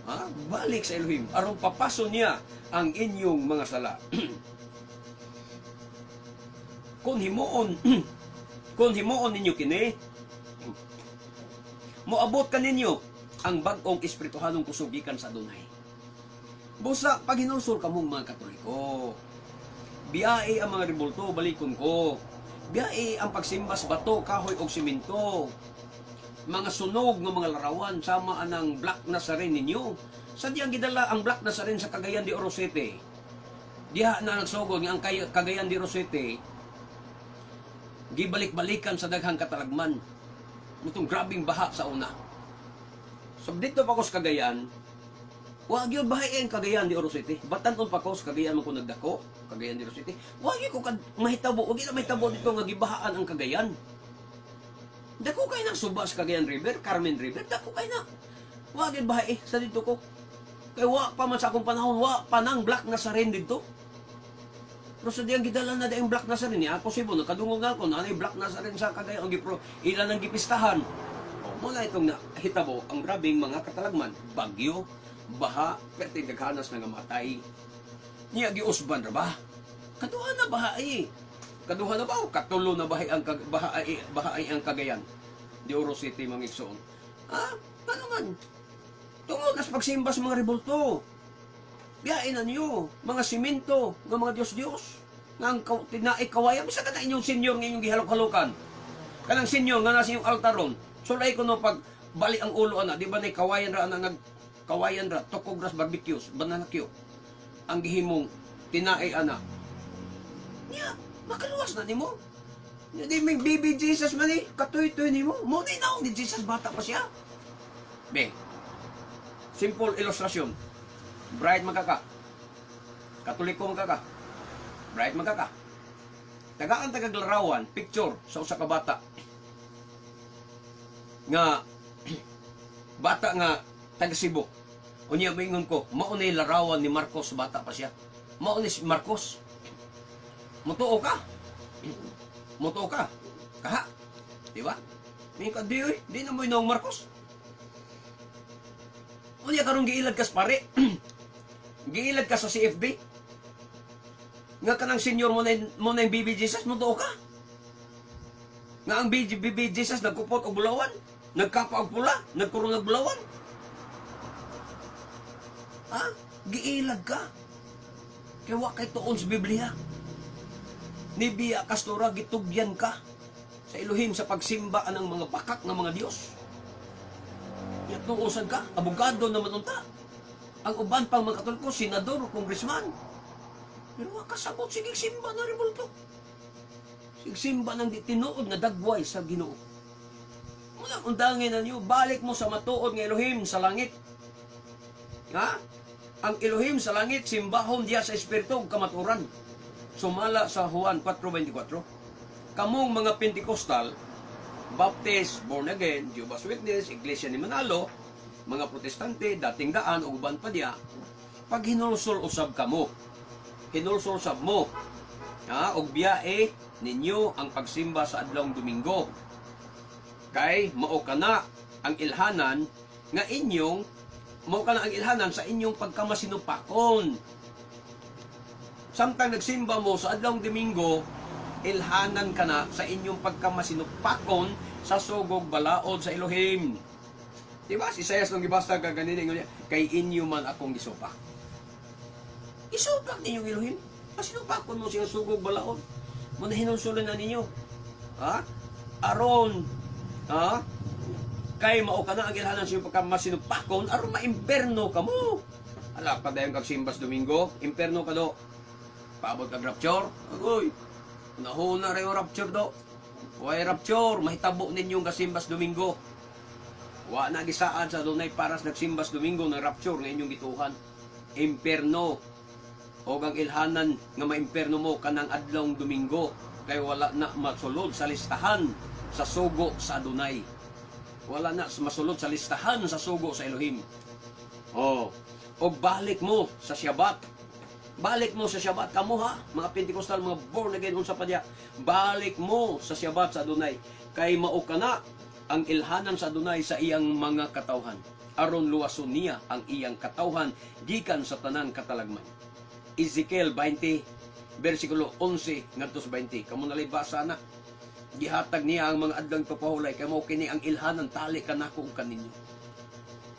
Ha? Balik sa Elohim aron papaso niya ang inyong mga sala. Kung himuon ninyo kini, moabot kaninyo ang bag-ong espirituhanong kusog gikan sa Adonai. Busa pag hinulsol kamong mga Katoliko, biyai ang mga rebulto, balikon ko. Biyai ang pagsimba sa bato, kahoy og simento. Mga sunog nga mga larawan sama anang Black Nazarene ninyo. Sa diyang gidala ang Black Nazarene sa Cagayan de Oro City. Diha na nagsugod nga ang Cagayan de Oro City gibalik-balikan sa daghang katalagman. Mutong grabing baha sa una. So dito pa ko sa Cagayan, wa gyud bahain Cagayan de Oro City. Batan-on pa ko sa Cagayan man ko nagdako, Cagayan de Oro City. Wa gyud ko kad mahitabo, wa gyud na mahitabo dito nga gibahaan ang Cagayan. Dako kay nang suba sa Cagayan River, Carmen River, dako kay na. Wa gyud bahay eh, sa dito ko. Kay wa pa man sa akong panahon, wa pa nang Black Nazarene dito. Pero sa diyang gidala na ang Black Nazarene, niya, posible, nakadungog na ako, na Black Nazarene sa Cagayan, ang gipro, ilan ang gipistahan. O, muna itong nahitabo, ang grabing mga katalagman, bagyo, baha, perte daghanas na nga matay. Niya giusban ra ba? Kaduha na baha eh. Kaduha na ba o katulo na bahay ang baha ay ang Cagayan de Oro City, mga igsoon? Ha? Ano man? Tungod na sa pagsimba sa mga rebulto. Biyain na niyo, mga simento, nga mga Diyos-Diyos. Nga ang tinaik kawayan, bisa ka na inyong senyor nga inyong gihalok-halokan. Kanang senyor nga nasa inyong altaron. Sulay ko no pag bali ang ulo ana, di ba na kawayan ra ana nag kawayan ra, tukog ras barbecues, banana cue. Ang gihimong tinae ana. Niya, makaluwas na nimo. Di may baby Jesus man eh, katuy-tuy nimo. Mo ni naong ni Jesus bata pa siya. Be, simple illustration. Bright magkaka. Katoliko magkaka. Bright magkaka. Tagaan tagaglarawan, picture sa usa ka bata. Nga bata nga taga Cebu. Unya moingon ko, mao ni larawan ni Marcos bata pa siya. Mao ni si Marcos. Mutuo ka. Mutuo ka. Kaha. Di ba? May ka di oy, di na mo inong Marcos. Unya karon giilad ka sa pare. Giilad ka sa CFB. Nga kanang senior mo na yung baby Jesus, mutuo ka. Nga ang baby Jesus nagkupot og bulawan, nagkapa og pula, nagkurong og bulawan. Ha? Giilag ka. Kaya wa kay tuon sa Biblia. Nibiya kastura gitugyan ka sa Elohim sa pagsimba anang mga bakak ng mga Diyos. Yatuusan ka, abogado naman unta. Ang uban pang mga Katoliko, senador, congressman. Pero wa kasabot, sige simba na rebulto. Sige simba ng di tinuod nga dagway sa Ginoo. Muna undangin na niyo, balik mo sa matuod nga Elohim sa langit. Ha? Ang Elohim sa langit, simbahon diya sa espiritu ug kamaturan. Sumala sa Juan 4:24. Kamong mga Pentecostal, Baptist, born again, Jehovah's Witness, Iglesia ni Manalo, mga Protestante, dating daan ug uban pa diya, pag hinulsol usab kamo, hinulsol usab mo, ha, og biyae ninyo ang pagsimba sa adlawng Domingo. Kay mao kana ang ilhanan nga inyong, mao kana ang ilhanan sa inyong pagkamasinupakon. Samtang nagsimba mo sa adlawng Domingo, ilhanan ka na sa inyong pagkamasinupakon sa sugog balaod sa Elohim. Di ba? Si Isaias nung gibasa ka ganina, ingon niya, "Kay inyo man akong gisupak." Isupak ninyong Elohim. Masinupakon mo siya sugog balaod. Mo na hinulsulan na ninyo. Ha? Aron, ha? Kay mao ka na ang ilhanan sa inyong pagkamasinupakon, aron maimperno ka mo. Ala, padayon kag simbas Domingo, imperno ka do. Paabot kag rapture, agoy. Nahuna rin yung rapture do. Way rapture, mahitabo ninyong kasimbas Domingo. Wa na gisaad sa dunay paras nagsimbas Domingo ng rapture nga inyong gituhan. Imperno. O ang ilhanan nga maimperno mo kanang adlawng Domingo kay wala na masulod sa listahan sa sugo sa Adonai. Wala na masulod sa listahan sa sugo sa Elohim. Oh, og balik mo sa Shabbat. Balik mo sa Shabbat kamo ha, mga Pentecostal, mga born again, unsa pa diya. Balik mo sa Shabbat sa Adonai kay mao kana ang ilhanan sa Adonai sa iyang mga katawhan. Aron luwason niya ang iyang katawhan gikan sa tanan katalagman. Ezekiel 20 versikulo 11 ngadto sa 20. Kamo nalay basa na. Gihatag niya ang mga adlawng pagpahulay kay mao kini ang ilhanan tali kanako ug kaninyo.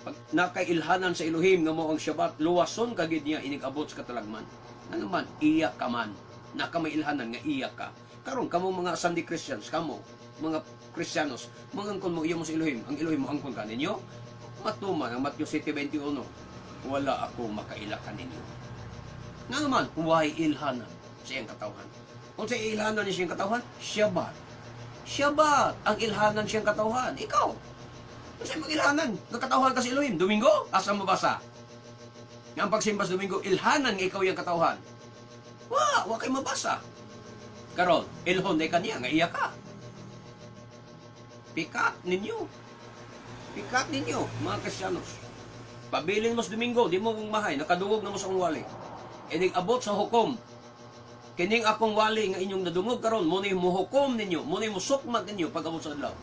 Pag nakailhanan sa Elohim nga mao ang Shabbat, luwason ka gid niya inig abot sa katalagman. Ano man, iya ka man. Naka may ilhanan nga iya ka. Karon kamo mga Sunday Christians, kamo mga Kristiyanos, mangangkon mo iya mo sa Elohim, ang Elohim mo angkon ka ninyo. Matuman ang Matthew 7:21. "Wala ako makaila kaninyo." Nga naman, why ilhanan sa iyang katawhan? Kung sa ilhanan niya siyang katawhan, Shabbat. Shabbat ang ilhanan siyang katawhan. Ikaw, kung sa imong ilhanan, nga katawhan ka sa Elohim, Domingo, asa mabasa? Nga ang pagsimba sa Domingo, ilhanan nga ikaw yung katawhan. Wa kay mabasa. Karon, ilhon day kaniya nga iya ka. Pikat ninyo. Pikat ninyo, mga Kristiyanos. Pabilin mo sa Domingo, di mo kong mahay, nakadungog na mo sa akong wali. Inig abot sa hukom. Kining akong wali nga inyong nadungog karon, mo ni muhukom ninyo, mo ni musukmat ninyo pag abot sa adlaw.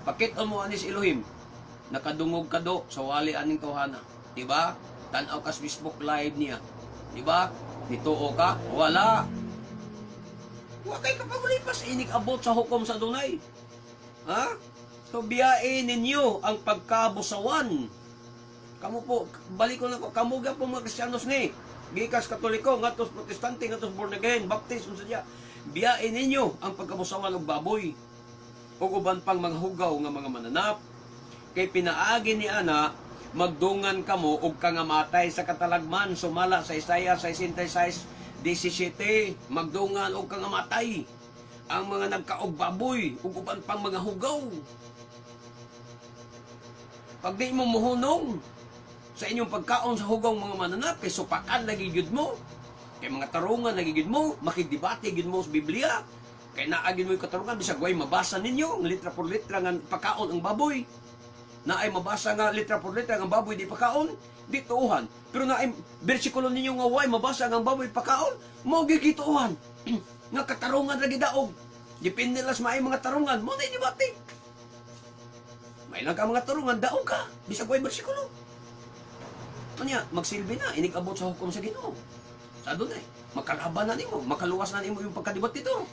Pakit mo ani si Elohim, nakadungog ka do sa wali aning tawhana. Di ba? Tan-aw ka sa Facebook Live niya. Di ba? Nituo ka? Wala. Wa kay kapagulipas inig abot sa hukom sa Adonai. Ha? So biyain ninyo ang pagkabusawan. Kamo po, balik ko na ko, kamo po mga Kristiyanos ni. Gikas Katoliko, ngatos Protestante, ngatos born again, Baptist, unsa diya. Biyain ninyo ang pagkabusawan og baboy ug uban pang mga hugaw nga mga mananap. Kay pinaagi ni ana magdungan kamo og kangamatay sa katalagman, sumala sa Isaiah 66:17, magdungan og kangamatay ang mga nagkaog baboy ug uban pang mga hugaw. Pag di mo muhunong sa inyong pagkaon sa hugaw mga mananap, kay supakan lagi gyud mo, kay mga tarungan lagi gyud mo, makigdebate gyud mo sa Biblia, kay naa gyud mo yung katarungan bisag way mabasa ninyo ang litra por litra nga pakaon ang baboy. Naay mabasa nga litra por litra nga ang baboy di pakaon, di tuuhan. Pero naay bersikulo ninyo nga way mabasa nga ang baboy pakaon, mo gigituuhan. Nga katarungan lagi daog. Depende lang sa maay mga tarungan, mo na debate. May lang ka mga tarungan, daog ka. Bisag way bersikulo. Kanya, magsilbi na, inig abot sa hukom sa Ginoo. Sa Adonai, makalaban na nimo, makaluwas na nimo yung pagkadebatido.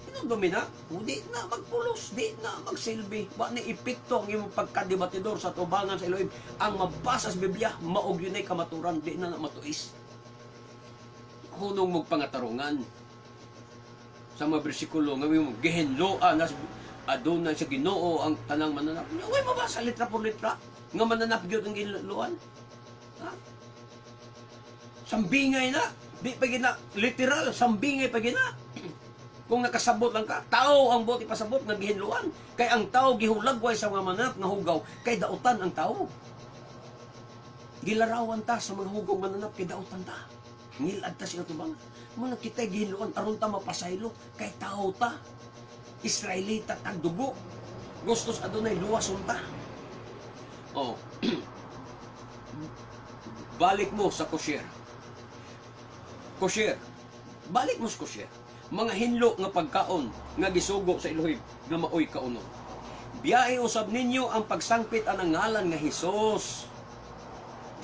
Hinumdumi na, di na magpulos, di na magsilbi. Wa ni epekto ang imong pagkadebatidor sa tubangan sa Elohim. Ang mabasa sa Biblia, maog yun ay kamaturan, di na na matuis. Hunong mong pangatarungan sa mga bersikulo nga mo gihinloan nas adunay sa Ginoo ang tanang mananap. Way mabasa litra por litra nga mananap gyud ang gihinloan. Ha? Sambingay na, di pa gina literal, sambingay pa gina. Kung nakasabot lang ka, tao ang buot ipasabot nga gihinloan. Kay ang tao gihulagway sa mga mananap nga hugaw, kay dautan ang tao. Gilarawan ta sa mga hugaw mananap, kay dautan ta. Ngilad ta sa tubang. Mo na kita gihinloan aron ta mapasaylo kay tao ta. Israelita tag dugo. Gustos adunay luwason ta. Oh. Balik mo sa kosher. Kosher. Balik mo sa kosher. Mga hinlo nga pagkaon nga gisugo sa Elohim nga maoy kaunon. Biyahe usab ninyo ang pagsangpit ang ngalan nga Hesus.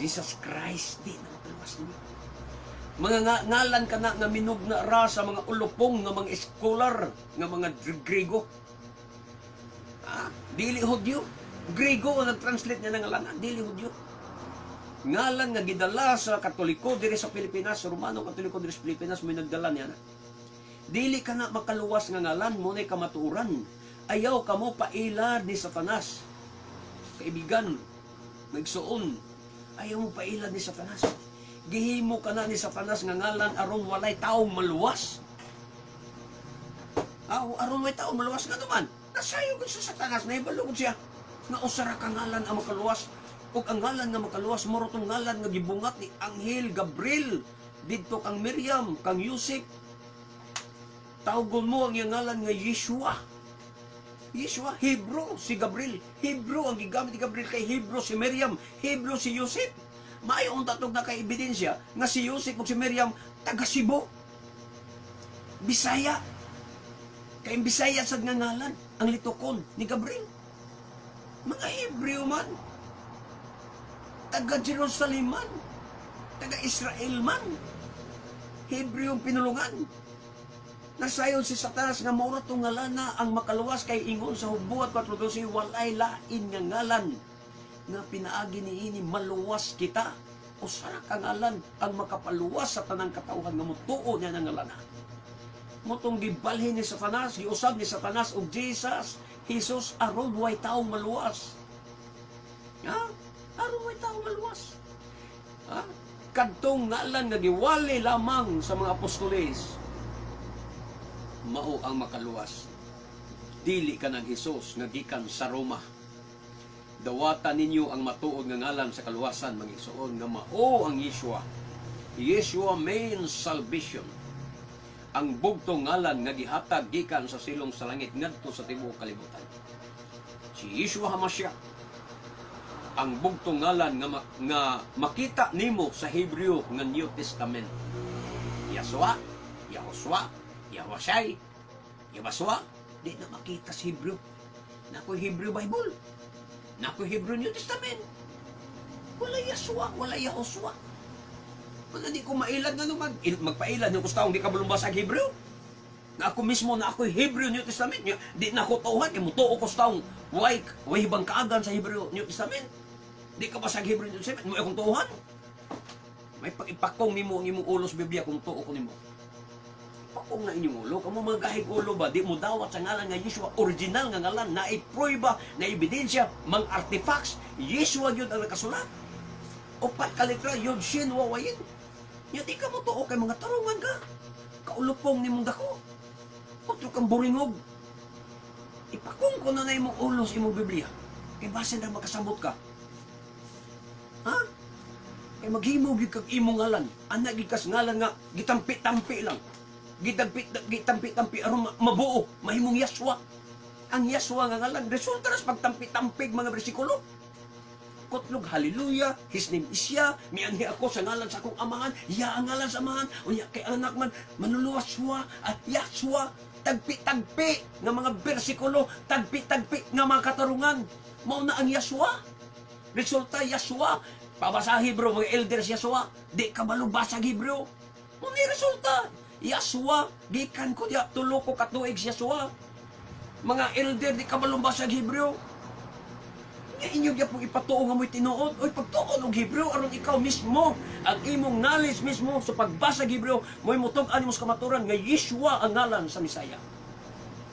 Jesus Christ, di na makaluwas ninyo. Mga ngalan kana nga minugna ra sa mga ulupong nga mga scholar nga mga Griego. Ah, dili Hudyo. Griego ang nag-translate niya ng ngalan, dili Hudyo. Ngalan nga gidala sa Katoliko diri sa Pilipinas, Romano Katoliko diri sa Pilipinas may nagdala niya na. Dili ka na makaluwas nga ngalan mo na kamatuoran. Ayaw kamo pailad ni Satanas. Kaibigan, nagsuon, ayaw mo pailad ni Satanas. Gihimo ka na ni Satanas nga ngalan aron walay taong maluwas. Aw, aron walay taong maluwas nga naman. Nasayo gud sa Satanas, nahibalo gud siya nga usa ra ka ngalan ang makaluwas. Ug ang ngalan nga makaluwas mao tong ngalan nga gibungat ni Anghel Gabriel didto kang Miriam, kang Yusef. Tawgon mo ang iyang ngalan nga Yeshua. Yeshua, Hebrew si Gabriel. Hebrew ang gigamit ni Gabriel kay Hebrew si Miriam, Hebrew si Yusef. Maayo unta tog na kay ebidensya nga si Yusef ug si Miriam taga Cebu. Bisaya. Kay Bisaya sad nga ngalan ang litukon ni Gabriel. Mga Hebreo man. Taga Jerusalem man. Taga Israel man. Hebreo ang pinulungan. Nasayon si Satanas nga mao ra tong ngalana ang makaluwas kay ingon sa Hugbuhat 4:12, walay lain nga ngalan nga pinaagi niini maluwas kita. Usa ra ka ngalan ang makapaluwas sa tanang katawhan nga motuo niya ng ngalana. Motong gibalhin ni Satanas, giusab ni Satanas og Jesus, Jesus aron way taong maluwas. Ha? Aron way taong maluwas. Ha? Kadtong ngalan nga giwali lamang sa mga apostoles mao ang makaluwas. Dili ka ng Hesus nga gikan sa Roma. Dawata ninyo ang matuod nga ngalan sa kaluwasan, mga igsoon, nga mao ang Yeshua. Yeshua means salvation. Ang bugtong ngalan nga gihatag gikan sa silong sa langit ngadto sa tibuok kalibutan. Si Yeshua Hamashiach ang bugtong ngalan nga makita nimo sa Hebreo nga New Testament. Yahshua, Yahushua, Yahushai, Yabaswa, di na makita sa Hebreo. Nakoy Hebrew Bible. Nakoy Hebrew New Testament. Wala Yahshua, wala Yahushua. Wala, di ko mailad nga mag, magpailad yung kustawang di ka balumbasa ang Hebreo. Na ako mismo na ako'y Hebrew New Testament. Nya, di na ako tauhan, kay mutuo ko sa taong way hibang kaagan sa Hebrew New Testament. Di ka basag Hebrew New Testament, mo akong tuuhan. May pag-ipakong nimo ang imong ulo sa Biblia kung tuo ko nimo. Pakong na inyong ulo. Kamo mga gahig ulo ba, di mo dawat sa ngalan nga Yeshua, original nga ngalan, na prueba, na ebidensya, mga artifacts, Yeshua yun ang nakasulat. Upat ka letra, yun, shin, wawayin. Nya di ka mo tuo kay mga tarungan ka. Kaulupong nimong dako. Otro kang buringog. Ipakong ko na na imong ulo sa imong Biblia. Kay basin na makasabot ka. Ha? Kay maghimo gyud kag imong ngalan. Ana gyud kas ngalan nga gitampi-tampi lang. Gitampi gitampi-tampi aron mabuo, mahimong Yahshua. Ang Yahshua nga ngalan resulta ra sa pagtampi-tampig mga bersikulo. Kutlog hallelujah, his name is Yah, mianhi ako sa ngalan sa akong amahan, Ya ang ngalan sa amahan, unya kay anak man, manluluwas siya, at Yahshua, tagpi-tagpi nga mga bersikulo, tagpi-tagpi nga mga katarungan. Mao na ang Yahshua. Resulta, Yahshua. Pabasa Hebrew, mga elders Yahshua. Di ka balubasa Hebrew. Mao ni resulta. Yahshua, gikan ko diya, tulo ko katuig si Yahshua. Mga elder, di ka balumbasa Hebrew. Nga inyo gyapon ipatuo nga mo'y tinuod. Oy, pagtuon og Hebreo aron ikaw mismo ang imong knowledge mismo sa pagbasa og Hebreo mo'y mutug-an nimo sa kamaturan nga Yeshua ang ngalan sa Misaya.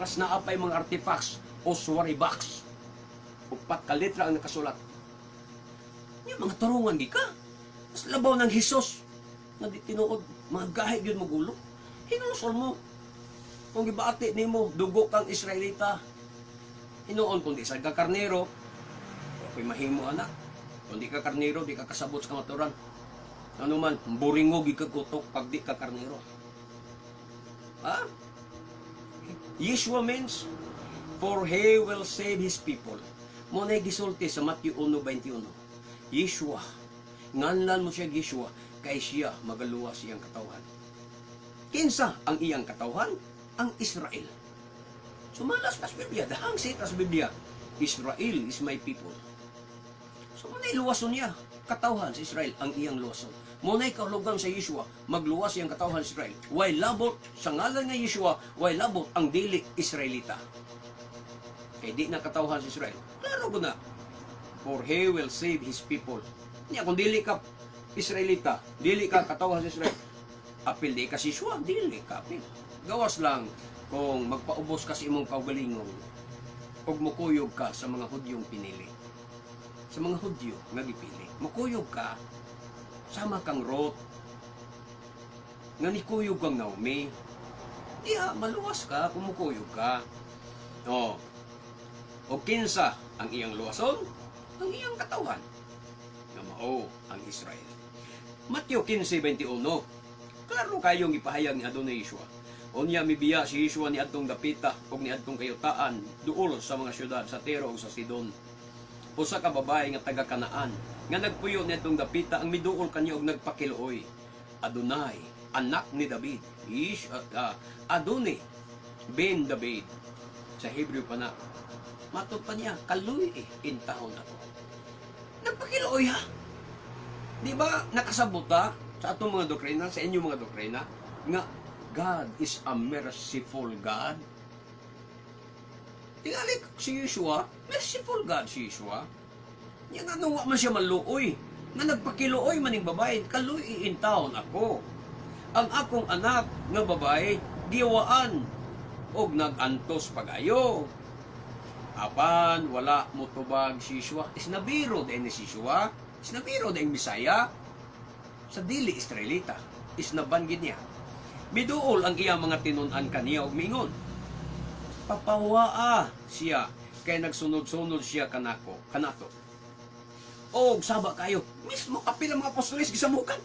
Kas naa pay mga artifacts o ossuary box. Upat ka letra ang nakasulat. Nya mga tarungan gi ka. Mas labaw ng Hesus nga di tinuod, mga gahi gyud mo gulo. Hinulsol mo. Kung gibaati nimo dugo kang Israelita, hinuon kung di sad ka karnero, ako'y mahimo anak. Kung di ka karnero, di ka kasabot sa kamaturan. Ano man, buringog ikagutok pag di ka karnero. Ha? Yeshua means, "For he will save his people." Mo na gisulti sa Matthew 1:21. Yeshua. Nganlan mo siya Yeshua, kay siya magaluwas iyang katawhan. Kinsa ang iyang katawhan? Ang Israel. Sumala sa Biblia, dahang sita sa Biblia, "Israel is my people." So mao luwason niya, katawhan sa Israel ang iyang luwason. Mao na'y kahulugan sa Yeshua, magluwas iyang katawhan sa Israel. Way labot sa ngalan nga Yeshua, way labot ang dili Israelita. Kay di na katawhan sa Israel. Klaro ko na. For he will save his people. Niya, kung dili ka Israelita, dili ka katawhan sa Israel, apil di ka si Yeshua, dili ka apil. Gawas lang kung magpaubos ka sa imong kaugalingon ug mukuyog ka sa mga Hudyong pinili. Sa mga Hudyo nga gipili. Mukuyog ka sama kang Ruth nga nikuyog kang Naomi. Diha maluwas ka kung mukuyog ka. Oh. O kinsa ang iyang luwason? Ang iyang katawhan nga mao ang Israel. Mateo 15:21. Klaro kayong ipahayag ni Adonai Yeshua. Unya mibiya si Yeshua ni adtong dapita ug ni adtong kayutaan duol sa mga syudad sa Tiro ug sa Sidon. Usa ka babae nga taga Kanaan nga nagpuyo ni adtong dapita ang miduol kaniya og nagpakiluoy. "Adonai, anak ni David." Adoni ben David. Sa Hebreo pa na. Matod pa niya, "Kaluy eh, intahon ako." Nagpakiluoy ha. Di ba nakasabot ta sa atong mga doktrina, sa inyong mga doktrina, nga God is a merciful God? Tingali si Yeshua, merciful God si Yeshua. Nya nga wa man siya maluoy. Nga nagpakiluoy maning babae, "Kaluy intawon ako. Ang akong anak nga babae, giwaan og nag-antos pagayo." Apan wala motubag si Yeshua. Isnabiro din ni si Yeshua. Isnabiro din Misaya. Sa dili Israelita. Isnaban gid niya. Miduol ang iyang mga tinun-an kaniya og miingon, "Papawaa siya kay nagsunod-sunod siya kanako kanato." Og saba kayo, mismo apil ang mga apostoles gisamukan.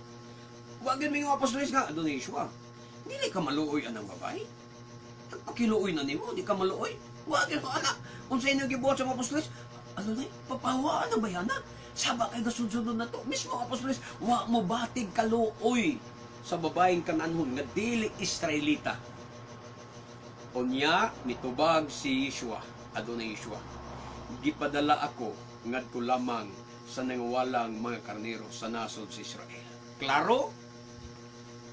Wa gyud may mga apostoles nga, "Adonai Yeshua, dili ka maluoy anang babae? Nagpakiluoy na nimo, di ka maluoy?" Wa gyud mo ana. Unsay nang gibuhat sa mga apostoles? "Adonai, papawaa na bayana. Saba kay gasunod-sunod na to." Mismo ang apostoles, wa mo batig kaluoy sa babaeng Kanaanhon nga dili Israelita. Unya mitubag si Yeshua, Adonai Yeshua, "Gipadala ako ngadto lamang sa nangawalang mga karnero sa nasod sa Israel." Klaro?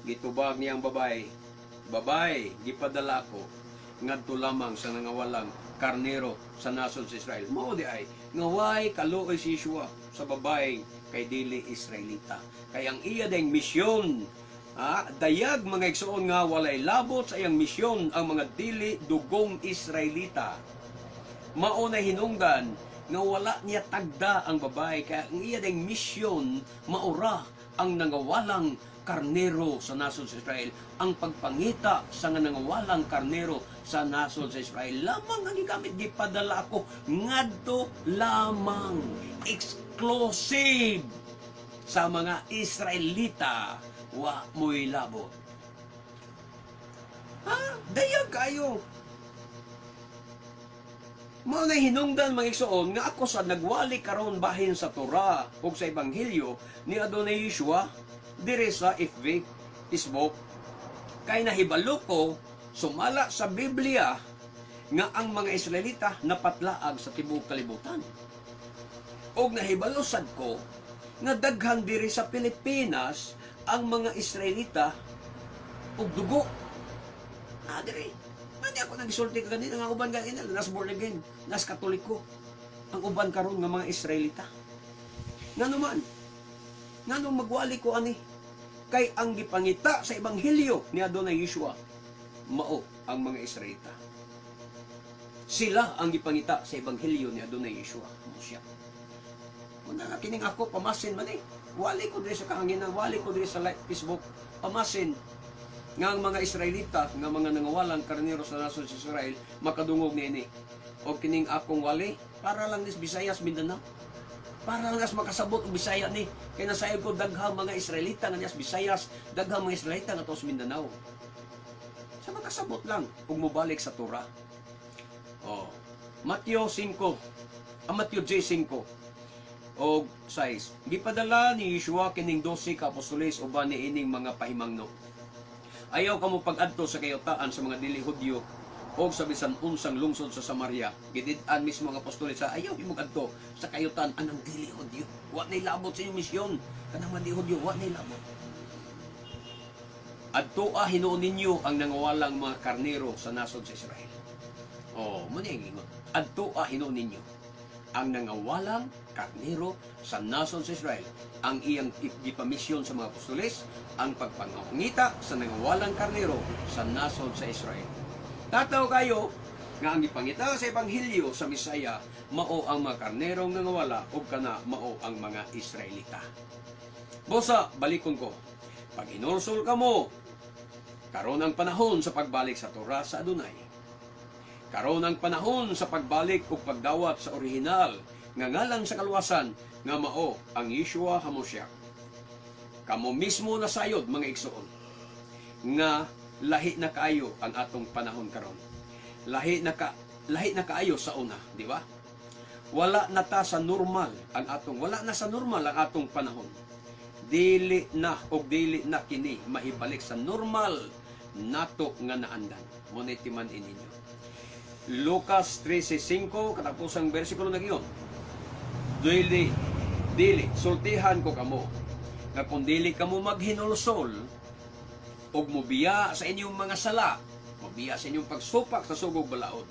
Gitubag niyang babae, "Babae, gipadala ako ngadto lamang sa nangawalang karnero sa nasod sa Israel." Mao di ay nga way kaluoy si Yeshua sa babae kay dili Israelita. Kay ang iya ding misyon, dayag, mga igsoon, nga walay labot sa iyang misyon ang mga dili dugong Israelita. Mao na hinungdan nga wala niya tagda ang babae kay ang iya ding misyon maura ang nangawalang karnero sa nasod sa Israel. Ang pagpangita sa nga nangawalang karnero sa nasod sa Israel lamang ang gigamit. "Gipadala ako ngadto lamang," exclusive sa mga Israelita, wa mo'y labot. Ha? Dayag kayo. Mao na hinungdan, mga igsoon, nga ako sa nagwali karon bahin sa Torah ug sa Ebanghelyo ni Adonai Yeshua dire sa FB, Facebook, kay nahibalo ko sumala sa Biblia nga ang mga Israelita napatlaag sa tibuok kalibutan. Og nahibalo sad ko nga daghan diri sa Pilipinas ang mga Israelita og dugo. Ah, diri. Ani ako nagisulti ka ganina nga uban ganina nas born again, nas Katoliko. Ang uban karon nga mga Israelita. Ngano man? Ngano magwali ko ani? Kay ang gipangita sa ebanghelyo ni Adonai Yeshua mao ang mga Israelita. Sila ang gipangita sa ebanghelyo ni Adonai Yeshua. Mao siya. Muna nga kining ako pamasin man eh. Wali ko diri sa kahanginan, wali ko diri sa live Facebook, pamasin nga ang mga Israelita nga mga nangawalang karnero sa nasod sa Israel makadungog niini. O kining akong wali para lang nis Visayas, Mindanao. Para lang as makasabot og Bisaya ni. Kay nasayod ko daghang mga Israelita nga nias Visayas, daghang mga Israelita nga sa Mindanao. Sa makasabot lang ug mobalik sa Torah. Oh. Mateo 5. Ang Mateo 5 og 6. Gipadala ni Yeshua kining 12 ka apostoles uban ni ining mga pahimangno. Ayaw kamo pag-adto sa kayutaan sa mga dili Hudyo o sa bisan unsang lungsod sa Samaria. Gidid-an mismo ang apostoles sa ayaw imo adto sa kayutaan anang dili Hudyo. Wa nay labot sa inyong misyon. Kanang mga di Hudyo, wa nay labot. Adtoa hinuon ninyo ang nangawalang mga karnero sa nasod sa Israel. Oh, mo ni ang ingon. Adtoa hinuon ninyo ang nangawalang karnero sa nasod sa Israel. Ang iyang gipamisyon sa mga apostoles, ang pagpangita sa nangawalang karnero sa nasod sa Israel. Tataw kayo nga ang gipangita sa ebanghelyo sa Misaya mao ang mga karnerong nangawala ug kana mao ang mga Israelita. Busa, balikon ko. Pag hinulsol kamo, karon ang panahon sa pagbalik sa Torah sa Adonai. Karon ang panahon sa pagbalik ug pagdawat sa orihinal nga ngalan sa kaluwasan nga mao ang Yeshua Hamoshiach. Kamo mismo nasayod, mga igsoon, nga lahi na kaayo ang atong panahon karon. Lahi na kaayo sa una, di ba? Wala na sa normal ang atong panahon. Dili na og dili na kini maibalik sa normal nato nga naandan. Mo ni timan-i ninyo. Lucas 13:5, katapusang bersikulo na giyon. Dili, dili, sultihan ko kamo, nga kung dili kamo maghinulsol, ug mubiya sa inyong mga sala, mubiya sa inyong pagsupak sa sugog balaod,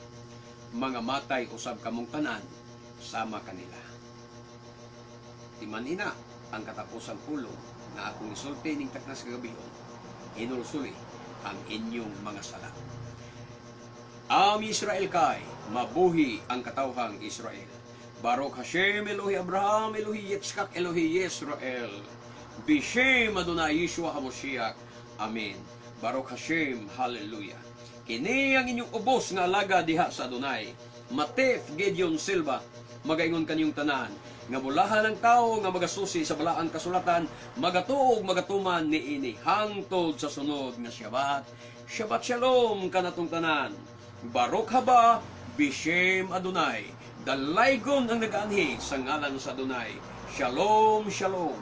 mga matay usab kamong tanan, sama kanila. Timan ina ang katapusang pulong na akong isulti ning taknas kagabihon. Hinulsuli ang inyong mga sala. Am Israel kay, mabuhi ang katawhang Israel. Baruch Hashem, Elohi Abraham, Elohi Yitzchak, Elohi Israel. Bishem Adonai Yeshua HaMoshiach. Amen. Baruch Hashem, Hallelujah. Kini ang inyong ubos nga alaga diha sa Adonai. Matef Gideon Silva, magaingon kaninyong tanan nga bulahan ang tao nga magasusi sa balaang kasulatan, magatuog, magatuman niini hangtod sa sunod nga Shabbat. Shabbat shalom kanatong tanan. Baruch haba bishem Adonai. Dalaygon ang nagaanhi sa ngalan sa Adonai. Shalom, shalom.